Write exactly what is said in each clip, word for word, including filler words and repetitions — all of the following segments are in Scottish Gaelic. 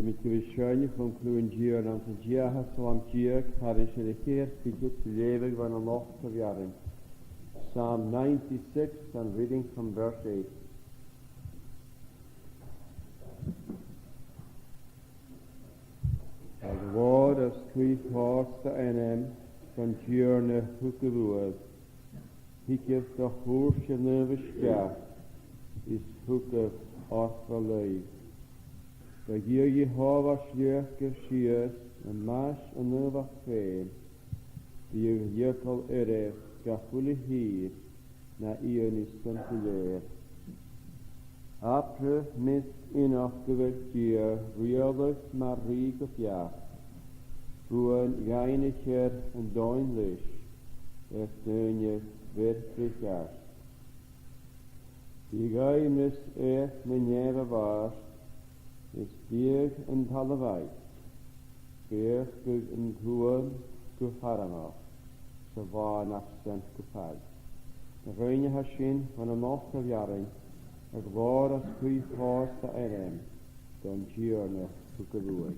Bidh sinn a' seinn chun cliù an Tighearna anns an dà fhichead 's a làmh deug, thairis air a' cheithir fichead, a' leughadh bhon an ochdamh rann. Psalm ninety-six, and reading from verse eight. A ghlòir is cuibhreas d' ainm don Tighearna thugadh uair. Thigibh do chùirte naomh a-steach, is thugaibh oirre làmh. Do dh'fhigh Iehòbhah sliabh gu sìos, am mais a naomhachd fhèin, bidh a dhìogail oirbh gach uile thìr na fhianais san do lèir. Abradh measg ionach gu bheil Dia, riaghladh mar rìgh gu beachd, buain dh'aithnichear an domhain leis, air daoine bheir breith àrd. Bidh aimhreas air na nèamh a-bhàrr, is biadh an talamh aig, bheachdaidh an t-sluaigh gu faramach, 's a' mhàireach san gu faill. Na rinn e sin bhon an ochdamh rann, a ghlòir is cuibhreas d' ainm, don Tighearna thugadh uair.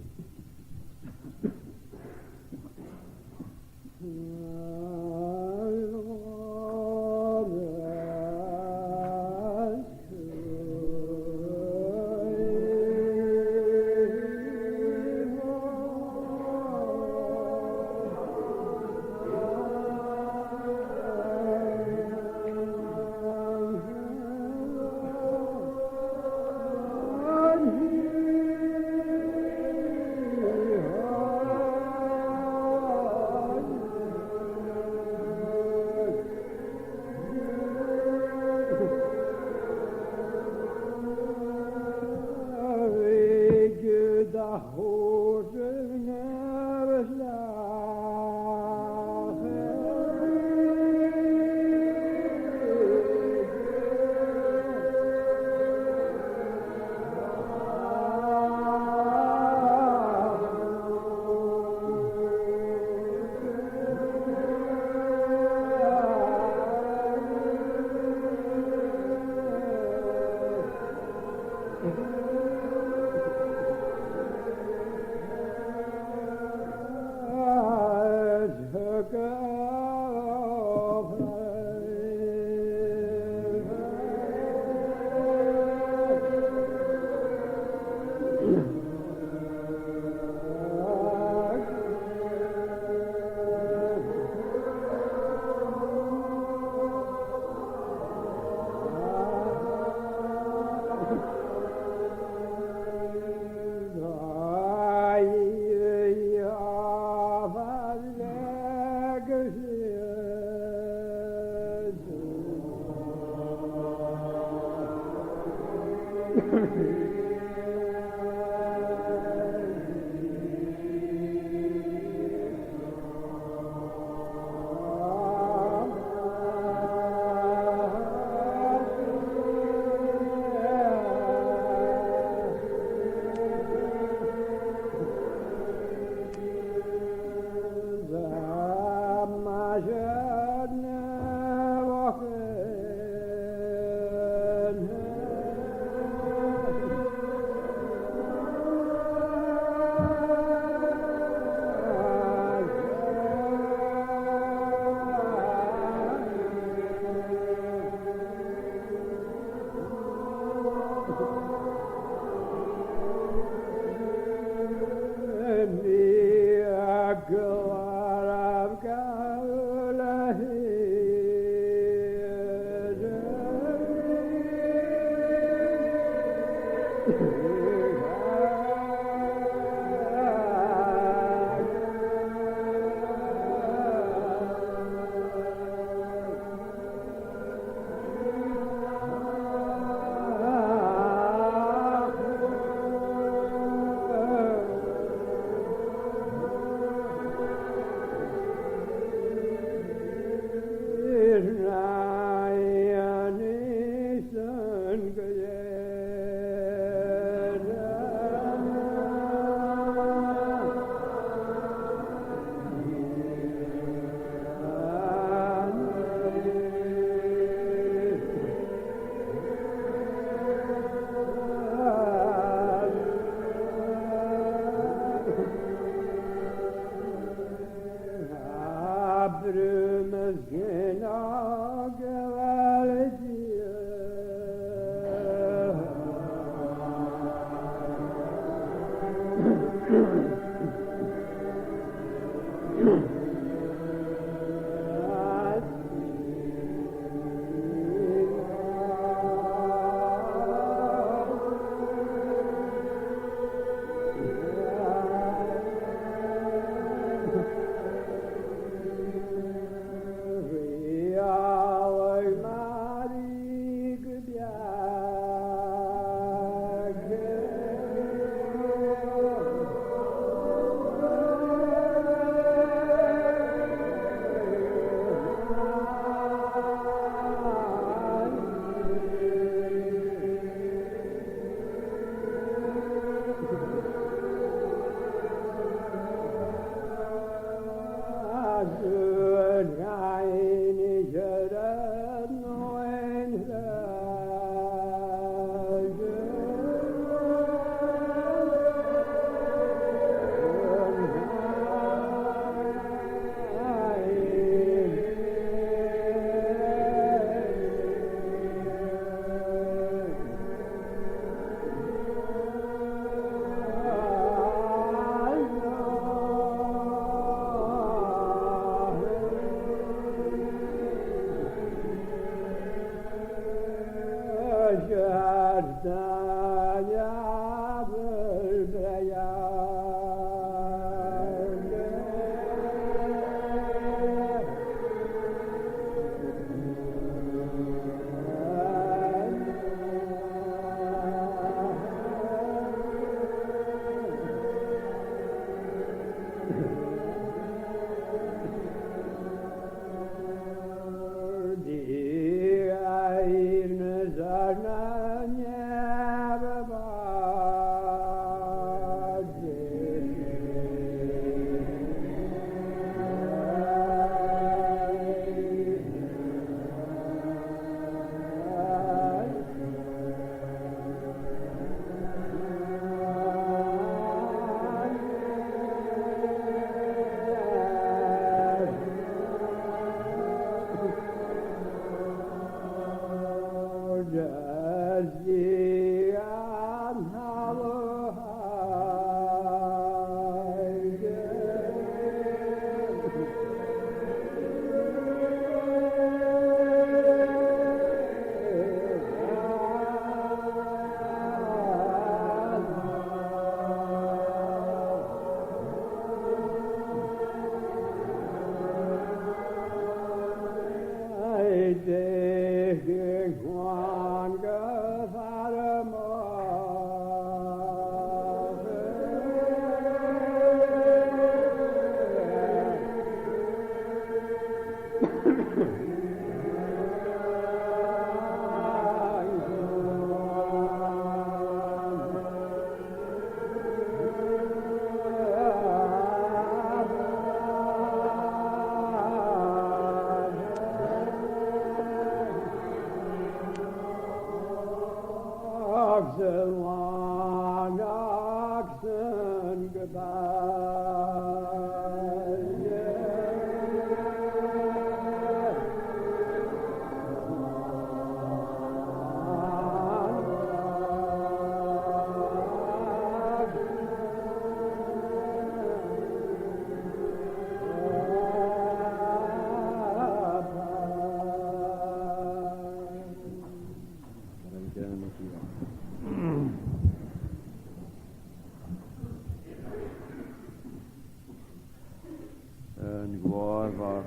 An glòir bheag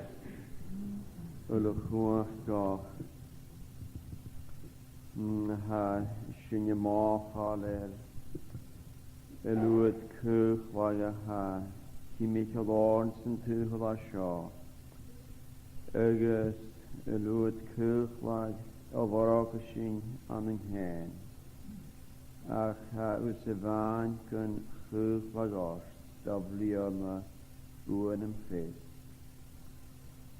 uile-chumhachdach, mm, a tha sinne mothachail air an uair caolach a tha timcheall oirnn san t-saoghal seo, agus an uair caolach a lorgas sinn ann an cèin. Ach tha thusa a-mhàin gun chaochladh ort do bhliadhna buan am feasg.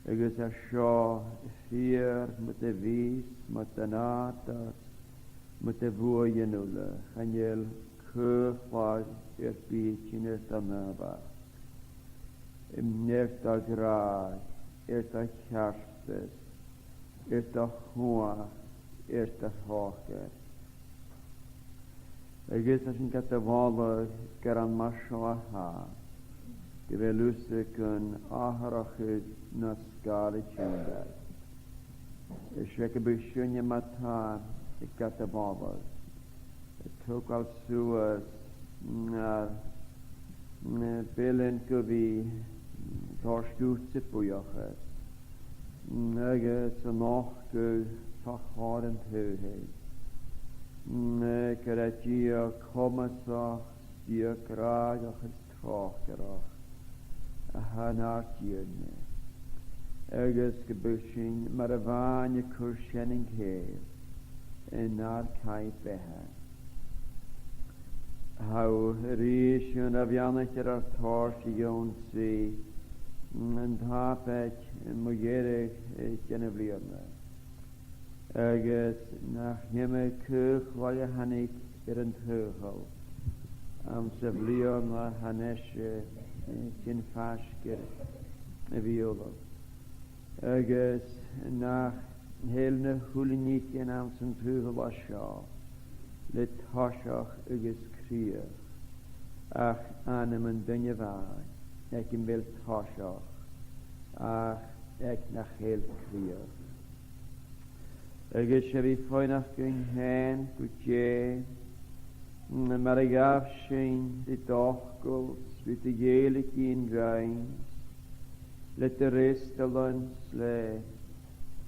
Agus a seo, fìor mu do bhìos, mu do nàdar, mu do bhuaidhean uile, chan eil caolach air bith a' tighinn air do nàmhaid, air do ghràdh, air do cheartas, air do chumhachd, air do shocair. Agus tha sinn gad mholadh gur ann mar seo a tha, gu bheil thusa gun atharrachadh na sgàil a' tighinn. Is e gum bi sinne ma-thà gad mholadh, a' togail suas nar, na bheilean gu bhith a' toirt dhutsa buidheachas, agus a' nochdadh fa chomhair an t-saoghail, gur e Dia comasach, Dia gràdhach is tròcaireach a tha nar Tighearna, agus gum bi sinn mar a bha e a' cur seann an cèill nar caithe-beatha. Tha thu a-rithist, a Dhia, a' beannachadh ar toirt ionnsaigh an t-Sàbaid mu dheireadh dhen a' bhliadhna. Agus nach iomadh caochladh a thàinig air an t-saoghal anns a' bhliadhna a tha a-nise, eh, sin faisg air a' bhiadhadh. Agus nach eil na h-uile nithean anns an t-saoghal seo le toiseach agus crìoch, ach anam an duine a bha, aig am bheil toiseach, ach aig nach eil crìoch. Agus 's e bhith faighneachd dhuinn fhèin gu dè, mar a ghabh sinn ri d' fhacal, 's ri do dhèiligeadh rinn, le do fhreastal, le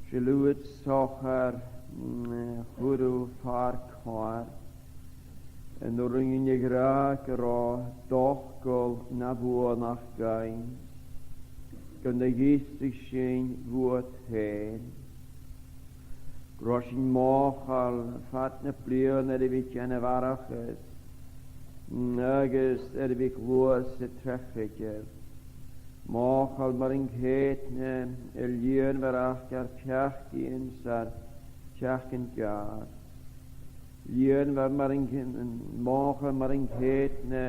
sliabh sochair, mm, a chuir thu far comhair, an urrainn dhuinn a ràdh gun robh d' fhacal na bhuannachd dhuinn, gun do dh'fhiosraich sinn bhuat fhèin, gun robh sinn mothachail fad na bliadhna air a bhith a' dèanamh aithreachas, mm, agus air a bhith a' gluasad tro chreideamh. Mothachail mar an ceudna air lìonmhorachd ar peacaidhean 's ar teachdain geàrr. Lìonmhor mar an ce-, mothachail mar an ceudna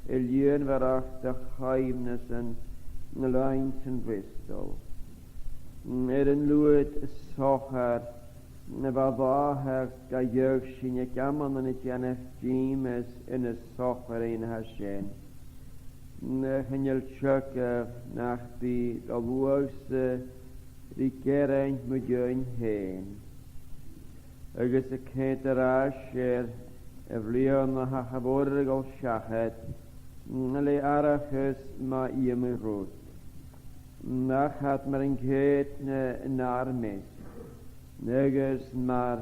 air lìonmhorachd do choimhearsnachdan leinn san fhreastal. Air an lùib sochair a bha a' bhàthadh, ged a bha sinn aig amannan a' dèanamh dìmeas air na sochairean a tha sin, chan eil teagamh nach bi do shluagh-sa ri gearain mu dheidhinn fhèin. Agus a' coimhead air ais air a' bhliadhna a tha cha mhòr air a dhol seachad, le aithreachas mu iomadh rud, nach iad mar an ceudna nar measg, agus mar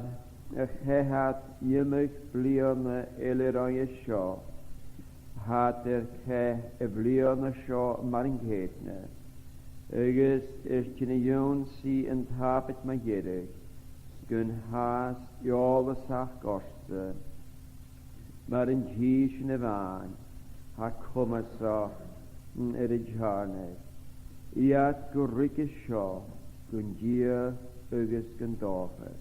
a chaith iad iomadh bliadhna eile roimhe seo, tha iad air caith a' bhliadhna seo mar an ceudna, agus air tighinn a dh'ionnsaigh an t-Sàbaid mu dheireadh, 's gun fhàs eòlas aca ortsa, mar an tì sin a-mhàin, tha comasach air an Tighearna, iad gu ruige seo gun Dia agus gun dòchas.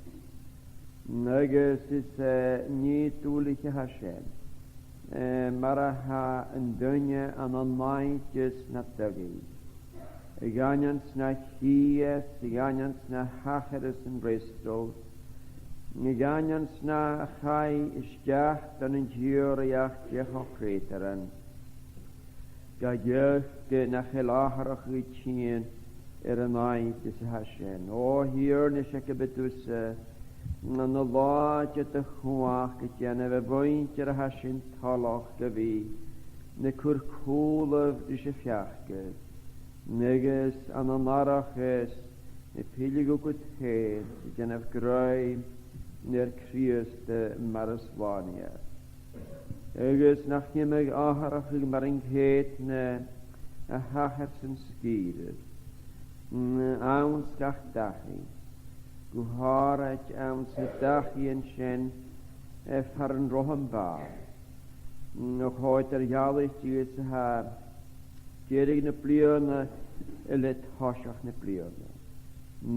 Agus is, eh, nì duilich a tha sin, eh, mar a tha an duine ann an aimhdeas na dagaidh, a dh'aindeoin 's na chì e, a dh'aindeoin 's na thachair e san fhreastal, a dh'aindeoin 's na chaidh a-steach dhan an t-sìorraidheachd de cho-chreutairean. Ged a nach eil atharrachadh a' tighinn air an aimhdeas a tha sin. O Thighearna, 's e gum bi thusa, eh, na làidir do chumhachd a' dèanamh a' mhuinntir a tha sin toileach gu bhith a' cur cùlaibh ris a' pheacadh, agus ann an aithreachas a' pilleadh thugad fhèin, a' dèanamh grèim air Crìosd mar an Slànaighear. Agus nach iomadh atharrachadh mar an ceudna a thachair san sgìre, mm, anns gach dachaigh, gu h-àraid anns na dachaighean sin, eh, far an robh am bàrr, mm, a' coimhead air dhealachadh a tha deireadh na bliadhna le toiseach na bliadhna.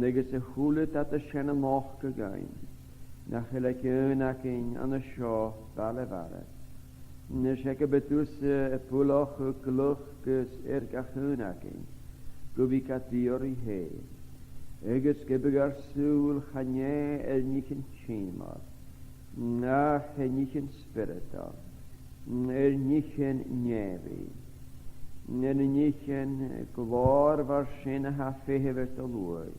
Agus a h-uile dad a tha sin a' nochdadh dhuinn, nach eil aig aon againn an seo baile mhara. Nise, gum bi thusa a' buileachadh gliocas air gach aon againn, gu bhith gad iarraidh fhèin, agus gum bi ar sùil chan e air nithean tìmeil, ach air nithean spioradail, air nithean nèamhaidh, air nithean glòir mar sin a tha feitheamh air do shluagh.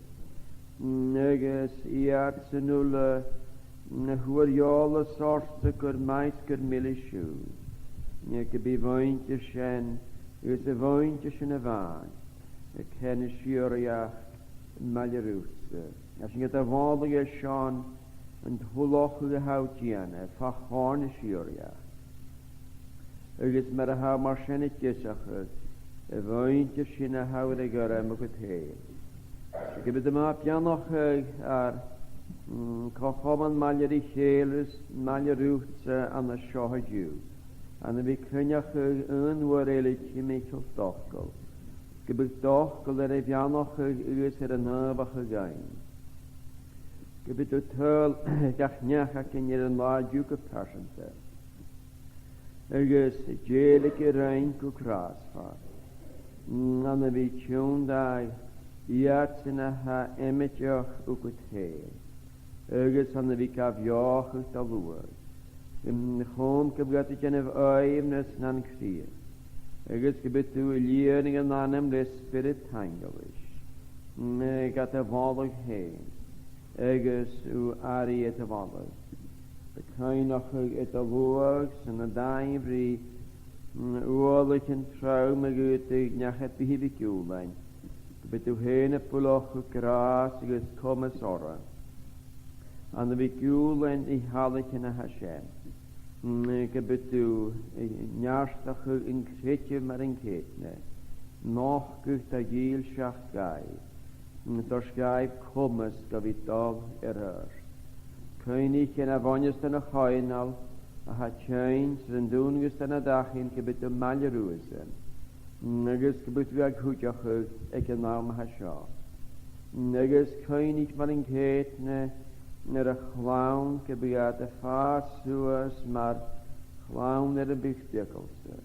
Agus iadsan uile a fhuair eòlas ortsa gur math 's gur mil sibh, gum bi a' mhuinntir sin agus a' mhuinntir sin a-mhàin a' ceangal sìorraidheachd maille riutsa. Agus ged a bha iad a' seinn an t-ullachadh a tha thu a' dèanamh, fa chomhair na sìorraidheachd. Agus mar a tha mar sin a' deasachadh a' mhuinntir sin a tha air a ghairm thugad fhèin. Gum bi iad a' beannachadh ar, mm, co-chomann maille ri chèile is maille riutsa ann an seo an-diugh. Ann a bhith a' cruinneachadh aon uair eile timcheall d' fhacail. Gum bi d' fhacal air a bheannachadh agus air a naomhachadh dhuinn. Gum bi thu a' tadhal gach neach againn air an latha an-diugh gu pearsanta. Agus dèiligeadh rinn gu gràsmhor. Ann a bhith a' tionndadh iadsan a tha amaideach thugad fhèin. Agus ann a bhith ga bheothachadh do shluagh. Chum gum bi iad a' dèanamh aoibhneas nan cridhe. Agus gum bi thu a' lìonadh an anam le spiorad taingealais. Gad mholadh fhèin. Agus thu airidh air do mholadh. Bidh cuimhneachadh air do shluagh 's na daoine ri, mm, uallaichean trom a dh'fhaodadh neach air bith a bhith a' giùlain. Gum bi thu fhèin a' buileachadh gràs agus comas orra. Ann a bhith a' giùlain na h-uallaichean a tha sin. Mm, gum bi thu, eh, neartachadh an creideimh mar an ceudna. Nochdadh do dhìlseachd dhaibh. Mm, toirt dhaibh comas gu bhith a' dol air adhart. Cuimhnich na bhuineas do na choitheanail a tha a' tighinn, 's air an dùnadh 's do na dachaighean gum bi thu maille riuthasan. Agus gum bi thu ga cuideachadh aig an àm a tha seo. Agus cuimhnich mar an ceudna air a' chlann gum bi iad a' fàs suas mar chlann air am bi iad beaga-sa.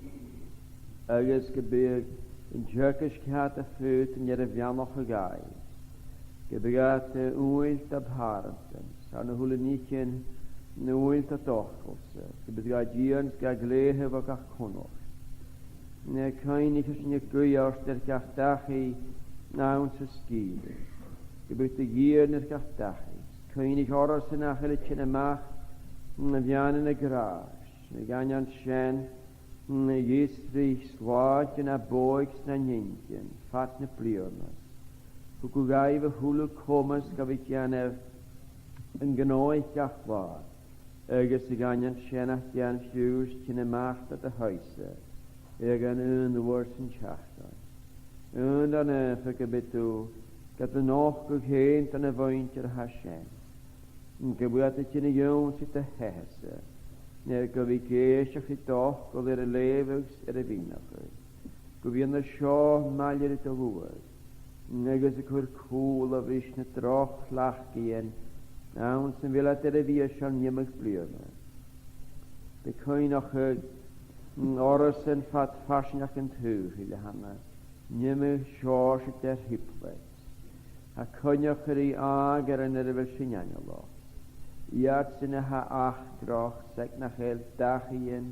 Agus gum bi an teagasg ceart a' faotainn air a bheannachadh dhaibh. Gum bi iad, eh, umhail do phàrantan, 's na h-uile nithean umhail do d' fhacal-sa. Gum bi iad ga dìon 's ga ghlèidheadh o gach cunnart. Cuimhnich air sin a' ghuidhe ort air gach dachaigh anns an sgìre. Gum bi thu a' dìon air gach dachaigh. Cuimhnich orrasan nach eil a' tighinn a-mach a bheannachadh gràis. Ag aithneachadh sin, a dh'fhiosraich slàinte na bodhaig 's nan inntinn fad na bliadhna. Thug thu dhaibh a h-uile comas gu bhith a' dèanamh an gnothaich gach là. Agus ag aithneachadh sin, nach dèan fiù 's tighinn a-mach do do thaigh-sa aig an aon uair san t-seachdain. Aon dà naofa gum bi thu gad nochdadh fhèin do na muinntir a tha sin. Gum bi iad a' tighinn a dh'ionnsaigh do thaigh-sa, no gu bhith ag èisteachd ri d' fhacal air a leughadh 's air a mhìneachadh. Gu bhith an seo maille ri do shluagh, agus a' cur cùl a bhris na droch chleachdaidhean anns a bheil iad air a bhith airson iomadh bliadhna. Bi cuimhneachadh orrasan fad farsaingeachd an t-saoghail a th' ann an iomadh seòrsa de thrioblaid. Tha cuimhneachadh ri àmhghairean air a bheil sinn aineolach. Iadsan a tha acrach 's aig nach eil dachaighean,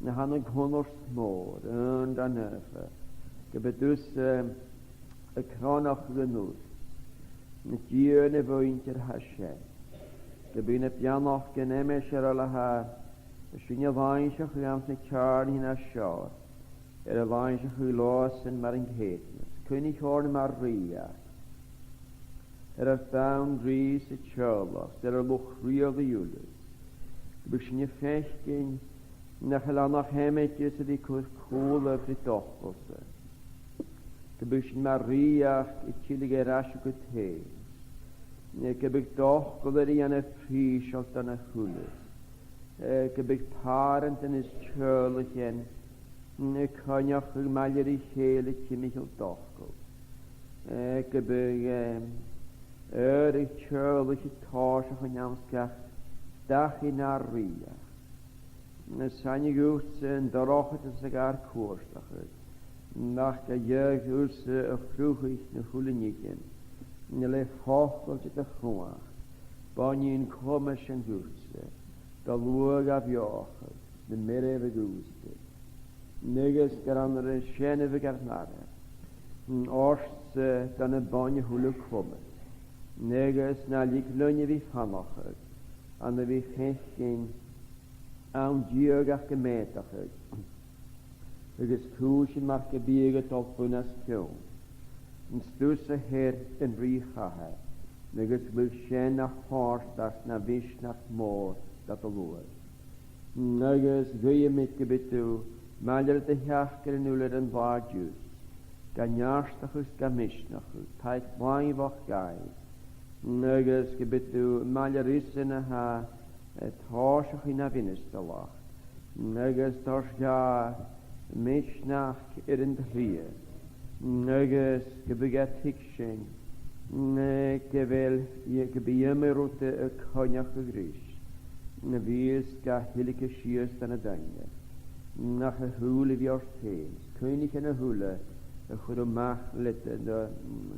na tha ann an cunnart mòr, aon dà naofa, gum bi thusa, eh, a' cronachadh an uilc, na dìon a' mhuinntir a tha sin, gum bi na beannachdan aimsir uile a tha sinne a' làimhseachadh anns na ceàrnaidhean a tha seo, air a làimhseachadh leothasan mar an ceudna. Cuimhnich oirnn mar rìoghachd air ar bonn-rìgh 's an teaghlach, 's air ar luchd-riaghlaidh uile. Gum bi sinne a' faicinn nach eil ann ach amaideas a bhith a' cur cùl ri d' fhacal-sa. Gum bi sinn mar rìoghachd a' tilleadh air ais thugad fhèin. Gum bi d' fhacal air a dhèanamh prìseil do na h-uile. Eh, gum bi pàrantan is teaghlaichean, mm, a' coinneachadh maille ri chèile timcheall d' fhacail. Eh, gum bi, eh, adhradh teaghlaich a' tòiseachadh anns gach dachaigh nar rìoghachd. Na sàineadh thusa an dorchadas a ghabhar cuairteachadh, ach gu dearbh thusa a chruthaich na h-uile nithean, le facal de do chumhachd, buinidh an comas sin dhutsa, do luchd a bheothachadh, na mairbh a dhùisgeadh, agus gur ann air an seanmhainn a bha ar n-aire, ortsa do na boinn a h-uile comas, agus na leig leinn a bhith a' fannachadh, ann a bhith a' faicinn ann diadhachd gu maoidheachd, agus cùisean mar gum biodh a' dol bun-os-cionn. Is tusa a th' air an rìgh-chathair, agus bheil sin na chòrdadh na mhisneachd mòr do do luchd. Agus guidheamaid gum bi thu maille ri do theachdairean uile air an là an-diugh, gan neartachadh 's gan misneachadh, taic làimh bhochd dhaibh, agus gum bi thu maille ris na tha a' tòiseachadh na mhionistealachd, agus toir dha misneachd air an t-slighe, agus gum bi iad a' tuigsinn, gu bheil, gum bi iomadh rud a' coinneachadh ris, a bhios ga thilgeil sìos do na daoine, ach a shùil a bhith ort fhèin, 's cuimhnich air na h-uile a chuir thu a-mach le, le,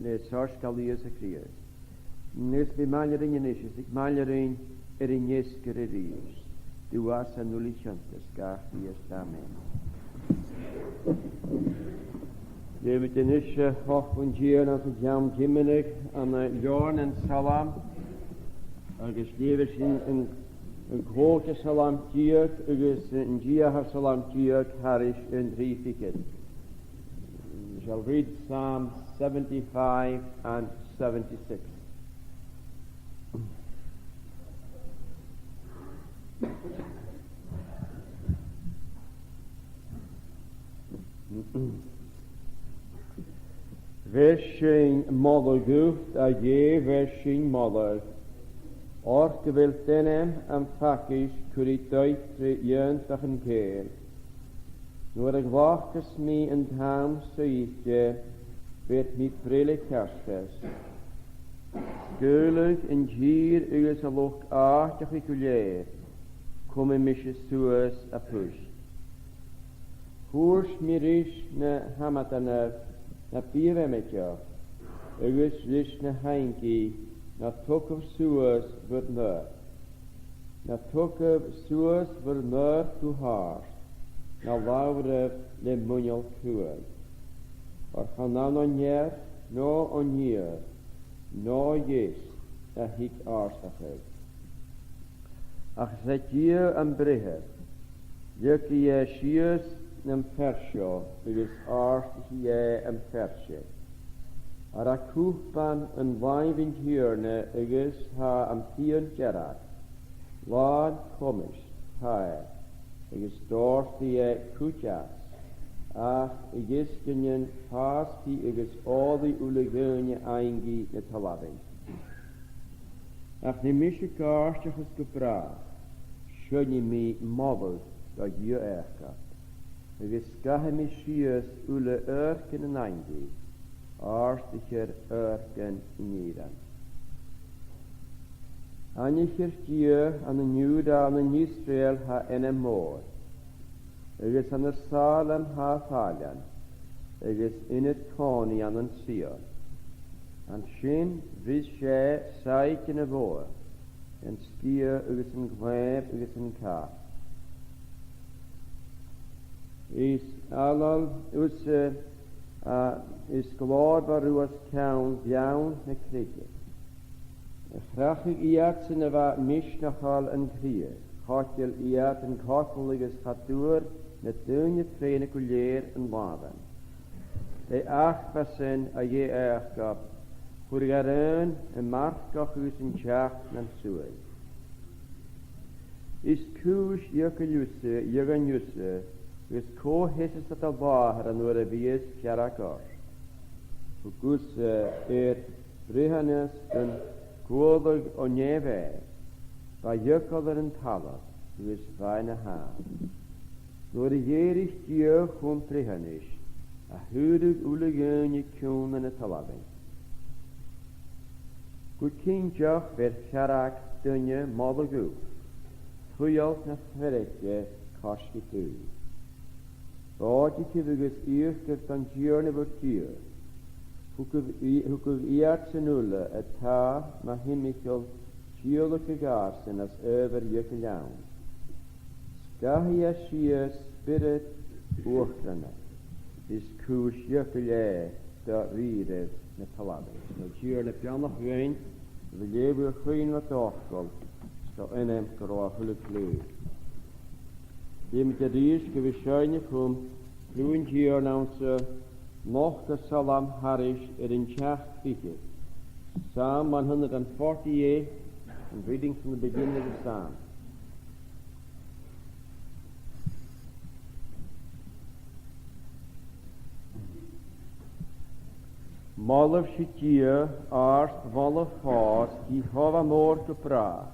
le soisgeul Ìosa Crìosd. Agus bi maille rinn a-nis, is thig maille rinn air an fheasgar a-rithist. Dubh às an uile chionta, 's gach Crìosd. Amen. Leughaidh sinn a-nis, eh, facal an Tighearna anns an t-seann Tiomnadh, ann an, eh, Leabhar nan Salm, agus leughaidh sinn an, an còignear Salm deug agus an deuchair Salm deug thairis air an trì fichead. We shall read Psalm seventy-five and seventy-six. Bheir sinn moladh dhut, a Dhè, bheir sinn moladh, oir gu bheil d' ainm am fagas cur ri taigh tro iongantach an cèill. Nuair a ghlacas mi an t-àm suidhichte, bheir mi breith le ceartas. Sgaoilidh an tìr agus a luchd-àiteachaidh gu lèir, cumaidh mise suas a phuist. Thuirt mi ris na h-amadanaibh, na bithibh amaideach, agus ris na h-aingidh, na togaibh suas bhur n-adharc. Na togaibh suas bhur n-adharc gu h-àrd, na labhraibh le muineal cruaidh. Oir chan ann o neart no o niar, no o dheas a thig àrdachadh. Ach is e Dia am breithir, leagaidh e sìos am fear seo agus àrdaich e am fear sin. Oir tha cupan an làimh an Tighearna agus tha am pian dearg, làn comais tha e, agus dòirtidh e cuid às, ach a dheasgainnean fàsaidh agus òlaidh uile dhaoine aingidh na talmhainn. Ach nì mise gàirdeachas gu bràth, seinnidh mi moladh do Dhia Iàcoib, agus sgaithidh mi sìos uile adharcan an aingidh, àrdaichear adharcan an fhìrein. Aithnichibh Dia ann an Iùdah, ann an Israel tha ainm mòr, agus ann an Salem tha fàileadh, agus ionad còmhnaidh ann an Sion. An sin bhris e saighdean a' bhogha, an sgiath agus an claidheamh agus an cap. Is aithneil thusa, a, is glòir bha riut os cionn bheann na creige. Chreachadh iadsan a bha misneachail an cridhe, choideil iad an cogadh agus cha d' fhuair na daoine tréine gu lèir an làmhan. Le h-acras sin, a Dhè Iàcoib, chuir thu ràdh a' mharcaich agus an teachd nan suain. Is cùis dheaghail thusa, dheaghain thusa, agus cò sheasas nad làthair an uair a bhios fearg ort. Thug thusa air breitheanas gun cualadh o nèamh e, bha eagal air an talamh agus bha e na shàmh. Nuair a dh'èirich Dia chum breitheanais, a shaoradh uile dhaoine ciùin na talmhainn. Gu cinnteach bheir fearg duine moladh dhut, fuidheall na feirge coisrigidh tu. Bòidichibh agus fheuchaibh don Tighearna bhur Dia. Thugaibh i-, thugaibh iadsan uile a tha mu thimcheall dìoladh a gàirdean às adhbhar dheaghail ann. Gabhaidh e sìos spiorad uachdaranachd is cùis-eagail do rìribh na talmhainn. A Thighearna, beannaich dhuinn a bhith a' leughadh a' chuimhne' do fhacal, is do ainm gun robh a h-uile cliù. Bidh mi a' dèanamh a-rithist gu bhith a' seinn a-chum cliù an Tighearna anns an ochdamh salm thairis air an t-seachd fichead. Psalm one hundred and forty-eight, and reading from the beginning of the Psalm. Moladh sibh Dia, àrd-mholadh fòs, Iehòbhah mòr gu bràth.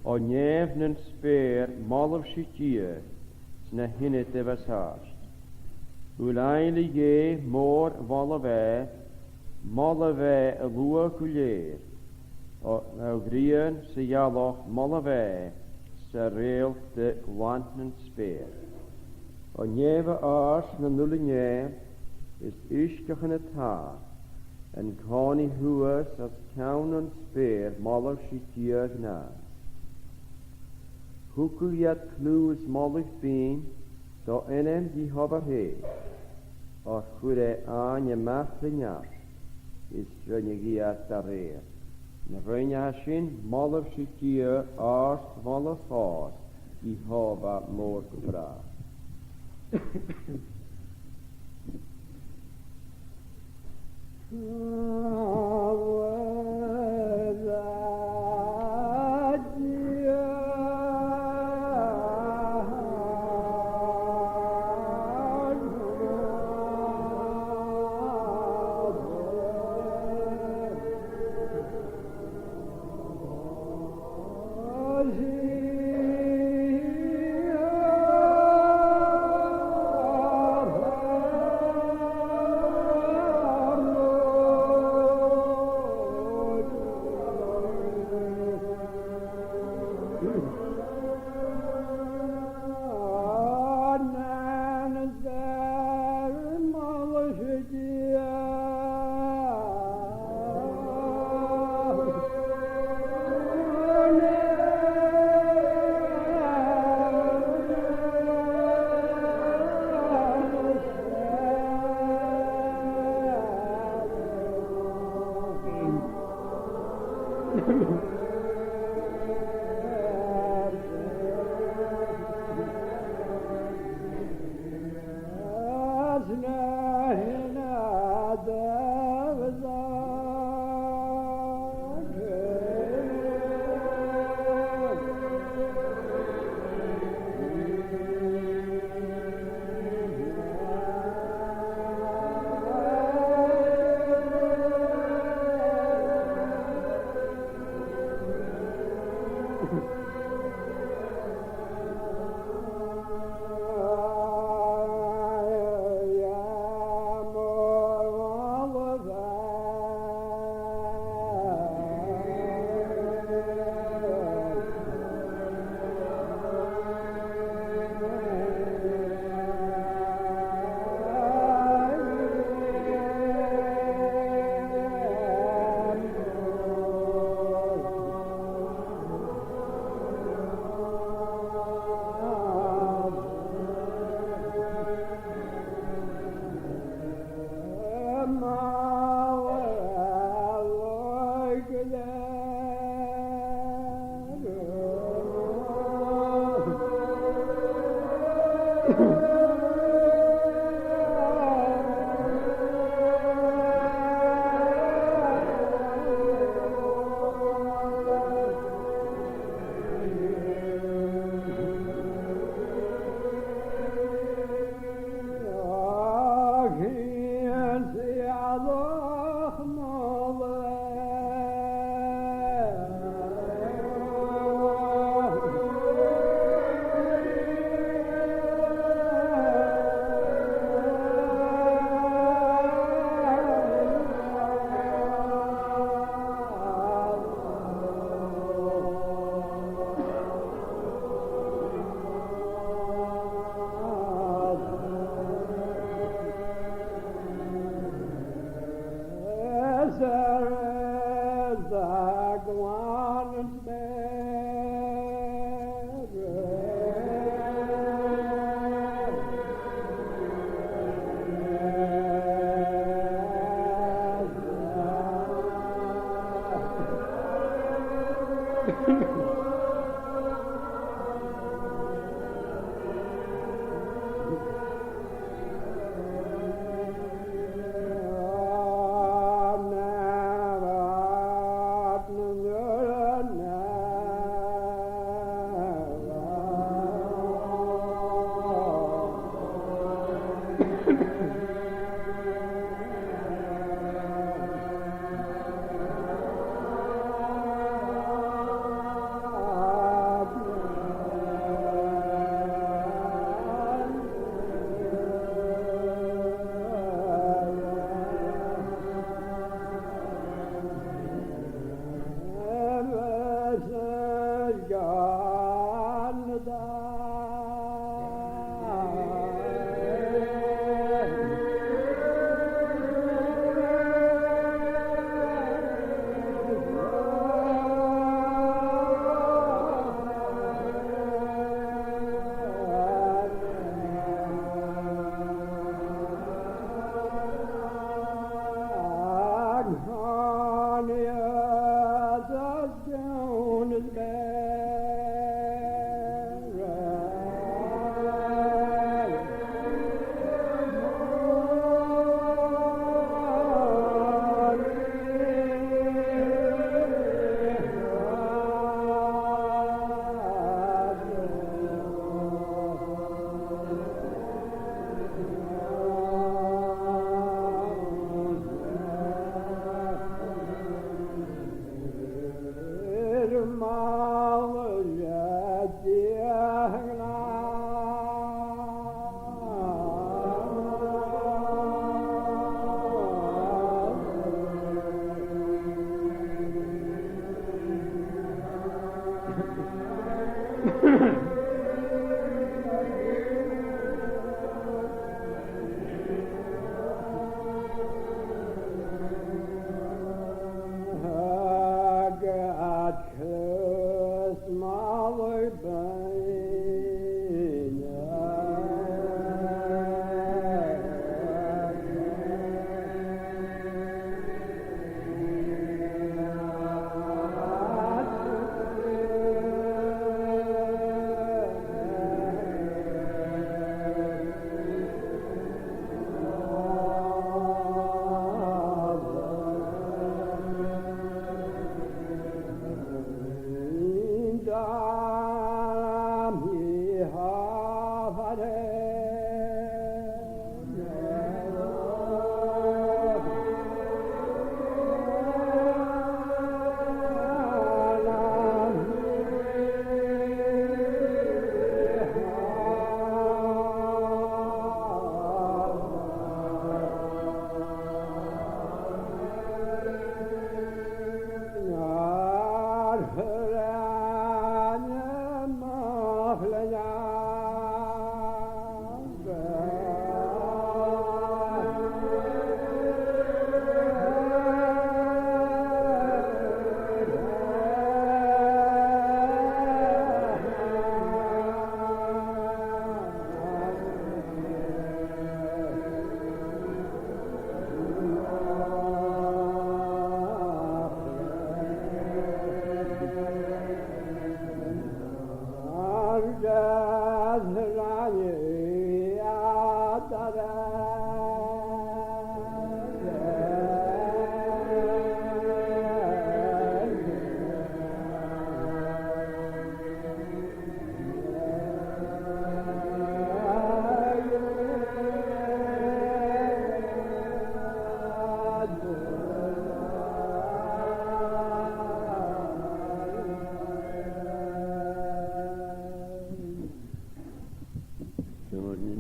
O nèamh nan speur, moladh sibh Dia, 's na h-ionaid a bhios àrd. Uile-ainglean Dhè, mòr-mholadh e, moladh e a luath gu lèir. O, o ghrian 's a' ghealach, moladh e, 's a' reul de ghlan nan speur. O nèamh àrd nan uile nèamh, is uisgeachan a tha, an-còmhnaidh shuas os cionn nan speur, moladh sibh Dia a-ghnàth. Thugadh iad cliù is moladh binn do ainm Iehòbhah fhèin, oir chuir e àithne a-mach le neart, is rinneadh iad dha rèir. Na rinn e sin, moladh sibh Dia, àrd-mholadh fòs, Iehòbhah mòr gu bràth.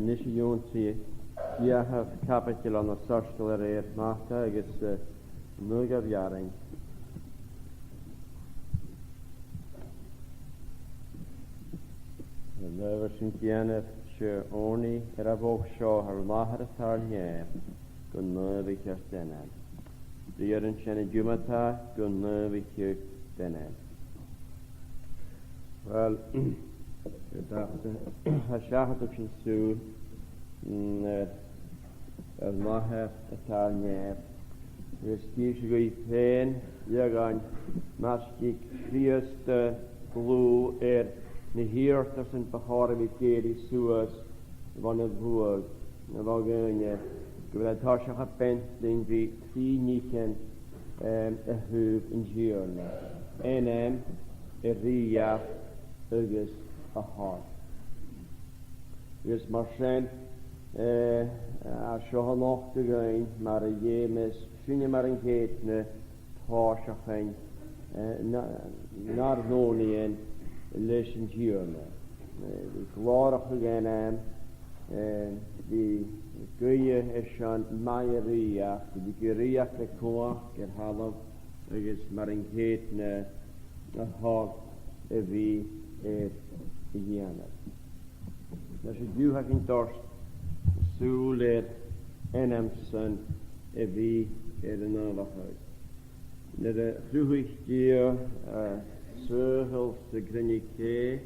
Nis a dh'ionnsaich Dè a tha cabadail ann an Soisgeul a rèir Mhata agus, eh, an naoidheamh rann. An uair sin dèanadh sinn ùrnaigh air a' bhogha seo: Ar n-Athair a tha air nèamh, gu naomhaichear d' ainm. Briathrainn-sa an-diugh ma-thà, gu naomhaichear d' ainm. Uill, tha, tha seachad a' sin sùil, mm, air, air n-Athair a tha air nèamh. Agus chì sinn dhuinn fhèin beagan mar a thug Crìosd dlùth air na h-iarrtasan bu chòir a bhith ag èirigh suas bhon a' bhuaidh, a bhon dhaoine, gu bheil e toiseach a' buntainn ri trì nithean, em, a thaobh an Tighearna: ainm, a rìoghachd agus a thoil. Agus mar sin, eh, tha seo a' nochdadh dhuinn mar a dh'fheumas sinne mar an ceudna tòiseachadh, eh, na, nar n-ùrnaighean leis an Tighearna. Eh, bhith glòrachadh a ainm, eh, bhith a' guidhe airson math a rìoghachd, bhith a' guidhe rìoghachd le cumhachd air thalamh agus mar an ceudna a thoil a bhith air a dhèanamh. Leis an-diugh tha sinn a' toirt sùil air ainm-san a bhith air a naomhachadh. Nuair a chruthaich Dia, eh, saoghal 's a' chruinne-cè,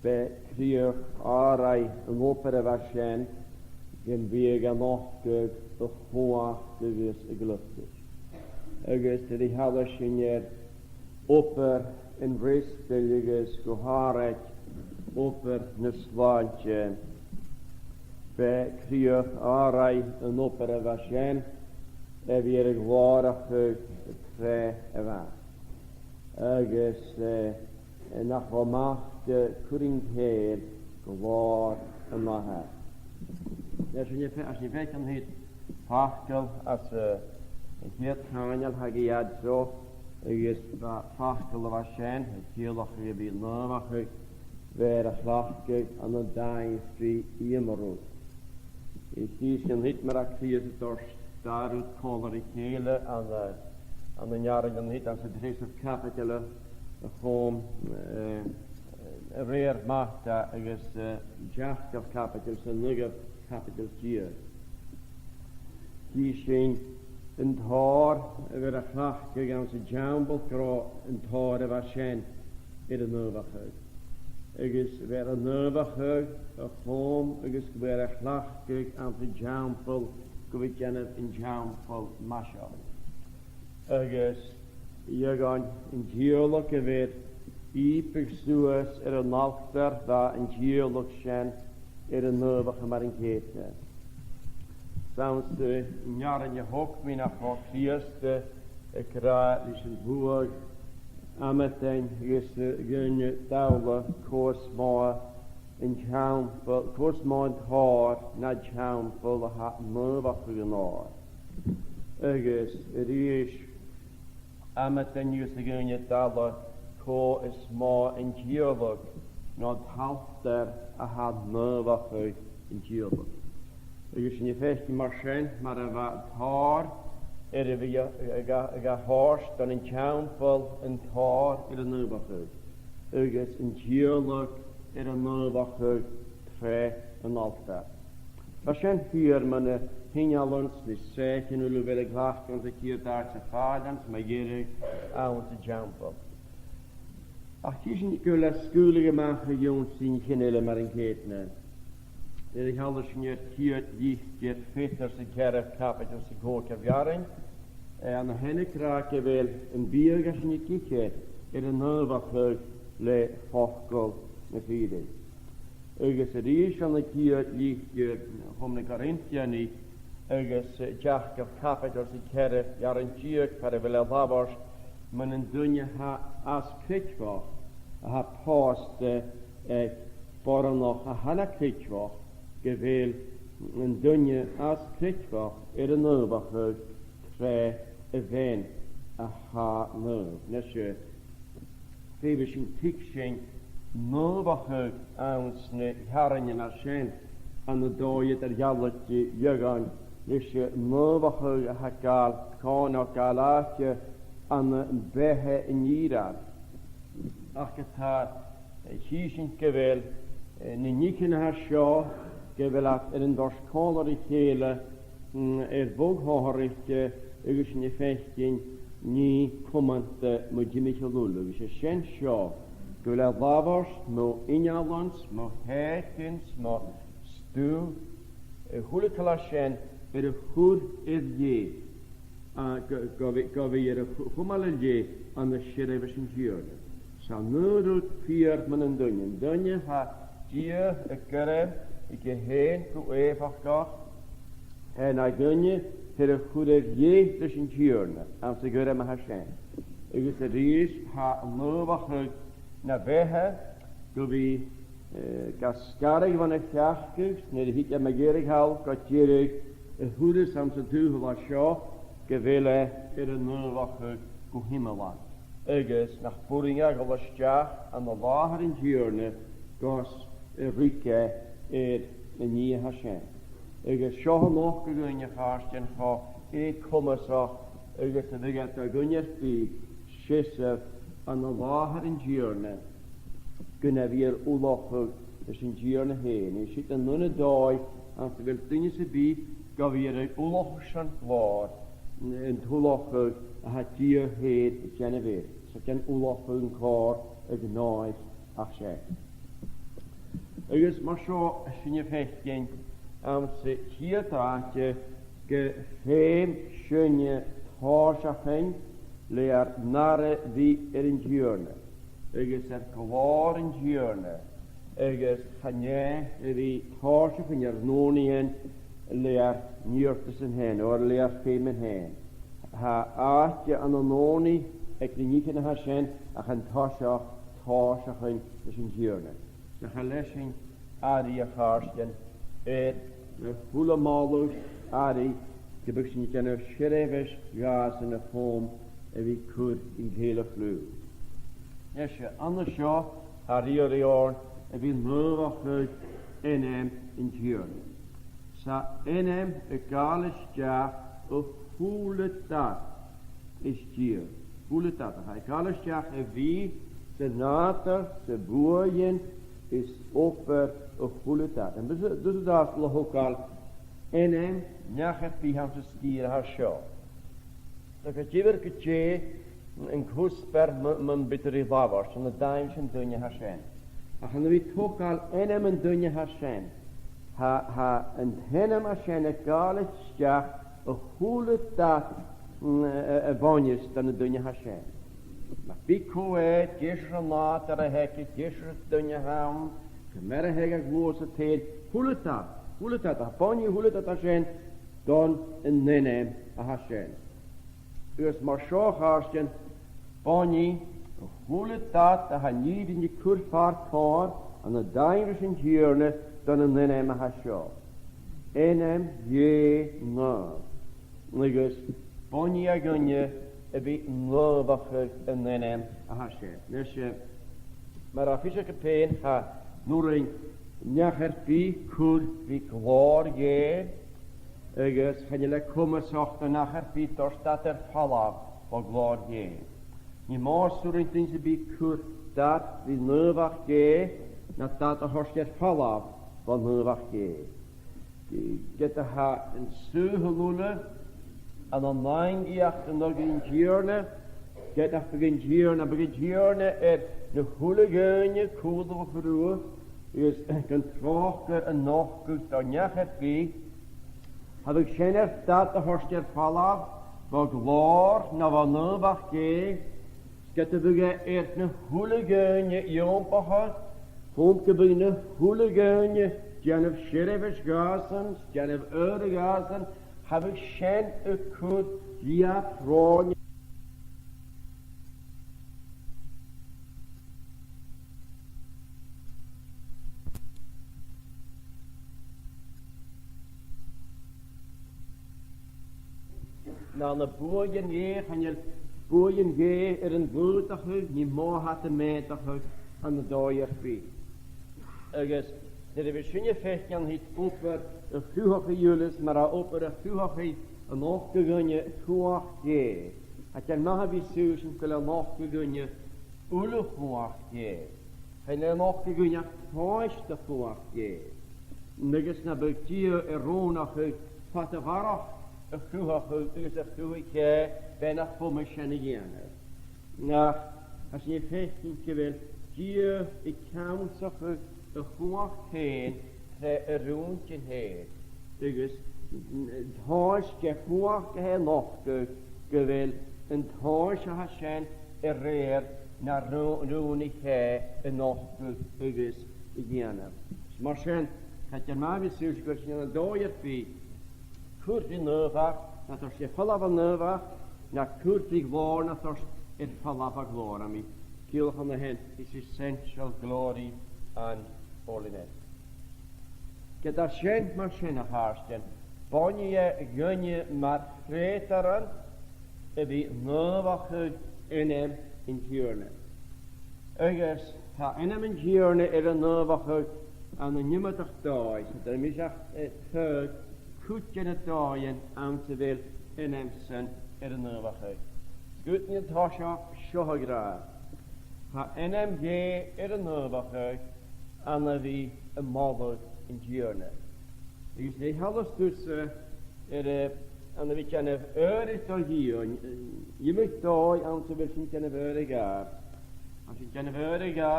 b' e crìoch òrain an obair a bha sin gum biodh e a' nochdadh a chumhachd agus a gliocas. Agus nuair a tha sinn air obair an fhreastail agus gu h-àraid obair na slàinte, b' e crìoch òrain an obair a bha sin a bhith air a ghlòrachadh tro a' bheatha. Agus, eh, nach robh math de chur an cèill glòir an Athar. Leis an fhe-, leis an fhaic sinn facal às, eh, a' chiad chànan a tha gu ìre seo, agus bha facal a bha sin a' ciallachadh a bhith a' naomhachadh, bheir a chleachdadh ann an dàimh ri iomradh. Is e sin an t-àite mar a tha Crìosd a' toirt dà rud còmhla ri chèile ann an, ann an earrainn an t-àite anns an treasamh caibideil a chum, eh, a rèir Mata agus, eh, an t-seachdamh caibideil 's an naoidheamh caibideil deug. Chì sinn an tòir a bheir a chleachdadh anns an t-seann eampall gu robh an tòir a bha sin air an naomhachadh. Agus bheir an naomhachadh a chum agus gu bheir a chleachdadh anns an t-seann eampall gu bhith a' dèanamh an t-seann eampall math seo. Agus dh'fhaodadh an t-iarlach a bhith a' pìobadh suas air an altair, bha an t-iarlach sin air an naomhachadh mar an ceudna. 'S ann san earrainn a thog mi nach robh Crìosd ag ràdh leis an t-sluagh amadain agus a dhuine dalla cò as motha an t-seann eampall, cò as motha an tòir na an t-seann eampall a tha naomhachadh an òir. Agus a-rithist, amadain agus a dhuine dalla cò as motha an t-iarlach no an t-altair a tha naomhachadh an t-iarlaich. Agus sinn a' faicinn mar sin, mar a bha an tòir air a bhith a, a, a, a thoirt don t-seann eampall, an tòir air an naomhachadh, agus an t-iarlach air an naomhachadh tro an altair. Tha sin fìor mun a' chineal anns na sreathan uile a bheil a' cleachdadh anns a' chiad àite fàileadh anns mu dheireadh anns an t-seann eampall. Ach chì sinn gu bheil e a' sgaoileadh a-mach a dh'ionnsaigh an chin eile mar an ceudna. Nuair a sheallas sinn air a' chiad litir Pheadair sa cheathramh caibideil sa chòigeamh earrainn, eh, ann a sheinn ag ràdh gu bheil am biadh a tha sinn ag ithe air an naomhachadh le facal na fìrinn. Agus a-rithist ann an ciad litir chum nan Corintianaich agus, eh, an t-seachdamh caibideil sa cheathramh earrainn deug far a bheil e labhairt mun an duine a tha as creidmheach, a tha pòsta aig boireannach a tha na creidmheach, gu bheil an duine as creidmheach air an naomhachadh tro a bhean a tha naomh. Nise, feumaidh sinn tuigsinn naomhachadh anns na h-earrainnean sin ann an dòigh eadar-dhealaichte, dh'fhaodadh, leis an naomhachadh a tha a' gabhail còmhnard, a' gabhail àite ann am beatha an fhìrein. Ach ge-tà, eh, chì sinn gu bheil, eh, na nithean a tha seo, gu bheil iad air an toirt còmhla ri chèile, mm, air mhodh shònraichte, agus sinn a' faicinn nì cumanta mu dh'imcheall uile. Agus 's e sin seo, gu bheil e a' labhairt mu innealan, mu sheudan, mu stuth, eh, a h-uile càil a tha sin air a chur air leth, a, gu, gu bhith, gu bhith air a chu-, chumail air leth ann an seirbheis an Tighearna. 'S e an aon rud fìor mun an duine. An duine a tha Dia ag iarraidh aige fhèin gu èifeachdach, tha e na dhuine air a chur air leth leis an Tighearna, anns a' ghairm a tha sin. Agus a-rithist, tha an naomhachadh na bheatha, gu bhith, eh, ga sgaradh bhon a' chearcall, nuair a thig e mu dheireadh thall gu deireadh a thuras anns an t-saoghal seo, gu bheil e air an naomhachadh gu h-iomlan. Agus nach b' urrainn dha a dhol a-steach ann an làthair an Tighearna gus an ruig e air an nì a tha sin. Agus seo a' nochdadh dhuinn, a chàirdean, cho eu-comasach agus a bhiodh e do dhuine air bith seasamh ann an làthair an Tighearna, gun a bhith air ullachadh leis an Tighearna fhèin. Is siud an aon dòigh anns a bheil duine sam bith gu bhith air ullachadh son glòir, an t-ullachadh a tha Dia fhèin a' dèanamh air. 'S e an ullachadh an còir a ghnothaich ach 's e. Agus mar seo, 's e sin a' faicinn anns a' chiad àite, gum feum sinne tòiseachadh le ar n-aire a bhith air an Tighearna, agus air glòir an Tighearna, agus chan e a bhith tòiseachadh ar n-ùrnaighean le ar n-iarrtasan fhèin, no le ar feum fhèin. Tha àite ann an ùrnaigh aig na nithean a tha sin, ach an toiseach, tòiseachadh leis an Tighearna. Nach eil sin airidh, a chàirdean, air a h-uile moladh airidh gum biodh sinn a' dèanamh seirbheis dhàsan a chum a bhith cur an cèill a chliù. Nise, an seo, tha riarachadh oirnn a bhith naomhachadh ainm an Tighearna. 'S e ainm a' gabhail a-steach a h-uile dad as Dia. A h-uile dad, a tha a' gabhail a-steach a bhith 's an nàdar 's a' bhuaidh is obair a h-uile dad. Agus thusa, thusa an-dràsta le thogail ainm neach air bith anns an sgìre a tha seo. Agus gu diofar gu dè an cuspair mu, mun bithinn a' labhairt, ann an dàimh sin duine a tha sin. Ach ann a bhith togail ainm an duine a tha sin, tha, tha an t-ainm a tha sin a' gabhail a-steach a h-uile dad, mm, a, a, a bhuineas dhan an duine a tha sin. Mar bith cò e, dè seòrsa nàdar a th' aige, dè seòrsa duine a th' ann, ciamar a thig e a ghluasad fhèin, a h-uile dad, a h-uile dad, a bhuineas a h-uile dad a tha sin, dhan an ainm a tha sin. Agus mar seo, a chàirdean, buinidh a h-uile dad a tha an Tighearna a' cur far comhair ann an dàimh ris an Tighearna dhan an ainm a tha seo. Ainm Dhè naomh. Agus buinidh e dhuinne a bhith naomhachadh an ainm a tha sin. Nise, mar a tha fios agaibh fhèin, chan urrainn neach air bith cur ri glòir Dhè, agus chan eil e comasach do neach air bith toirt dad air falbh bho ghlòir Dhè. Nì mò 's urrainn duine sam bith cur dad ri naomhachd Dhè, no dad a thoirt air falbh bho naomhachd Dhè. Ged a tha an saoghal uile ann an aingidheachd an aghaidh an Tighearna, ged nach biodh an Tighearna, nach biodh an Tighearna air na h-uile dhaoine cùlaibh a chruthachadh, agus gun tròcair a nochdadh do neach air bith, cha bhiodh sin air dad a thoirt air falbh bho ghlòir no bho naomhachd Dhè, 's ged a bhiodh e air na h-uile dhaoine iompachadh, chum gum biodh na h-uile dhaoine a' dèanamh seirbheis dhàsan, a' dèanamh adhradh dhàsan, cha bhiodh sin a' cur dhìot ròine. Na, na buaidhean Dhè, chan eil buaidhean Dhè air an aodachadh, nì mò a tha iad a' meudachadh ann an dòigh air bith. Agus nuair a bhios sinne a' faicinn an-siud obair a' chruthachaidh Dhè, mar a tha obair a' chruthachaidh a' nochdadh dhuinne cumhachd Dhè, tha e math a bhith a' smaoineachadh gu bheil e a' nochdadh dhuinne uile chumhachd Dhè. Chan eil e a' nochdadh dhuinne ach tomhas de chumhachd Dhè. Agus nam biodh Dia a' rùnachadh fada a bharrachd a' chruthachadh agus a chruthaich e, bha e na chumais sin a dhèanamh. Ach tha sinn a' faicinn gu bheil Dia ag ionnsachadh a chumhachd fhèin tro a rùintean fhèin. Agus an tomhas de chumhachd a tha e a' nochdadh, gu bheil an tomhas a tha sin a rèir na rù-, rùnaich e a nochdadh agus a dhèanamh. Mar sin, tha e math a bhith a' smaoineachadh gu bheil sinn ann an dòigh air bith cur ri naomhachd, no toirt air falbh a naomhachd, no cur ri glòir, no toirt air falbh a ghlòir. Tha mi a' ciallachadh an sin, this essential glory and holiness. Ged a tha sin mar sin, a chàirdean, buinidh e dhuinne mar chreutairean a bhith naomhachadh ainm an Tighearna. Agus tha ainm an Tighearna air a naomhachadh ann an iomadach dòigh, 's tha mise ach, eh, a' toirt cuid de na dòighean anns a bheil ainm-san air a naomhachadh. 'S cuid dhen toiseach seo a ràdh. Tha ainm Dhè air a naomhachadh ann a bhith a' moladh an Tighearna. Agus nuair a sheallas tusa air, eh, ann a bhith a' dèanamh adhraidh do Dhia, eh, iomadh dòigh anns a bheil sinn a' dèanamh adhraidh dha. Tha sinn a' dèanamh adhraidh dha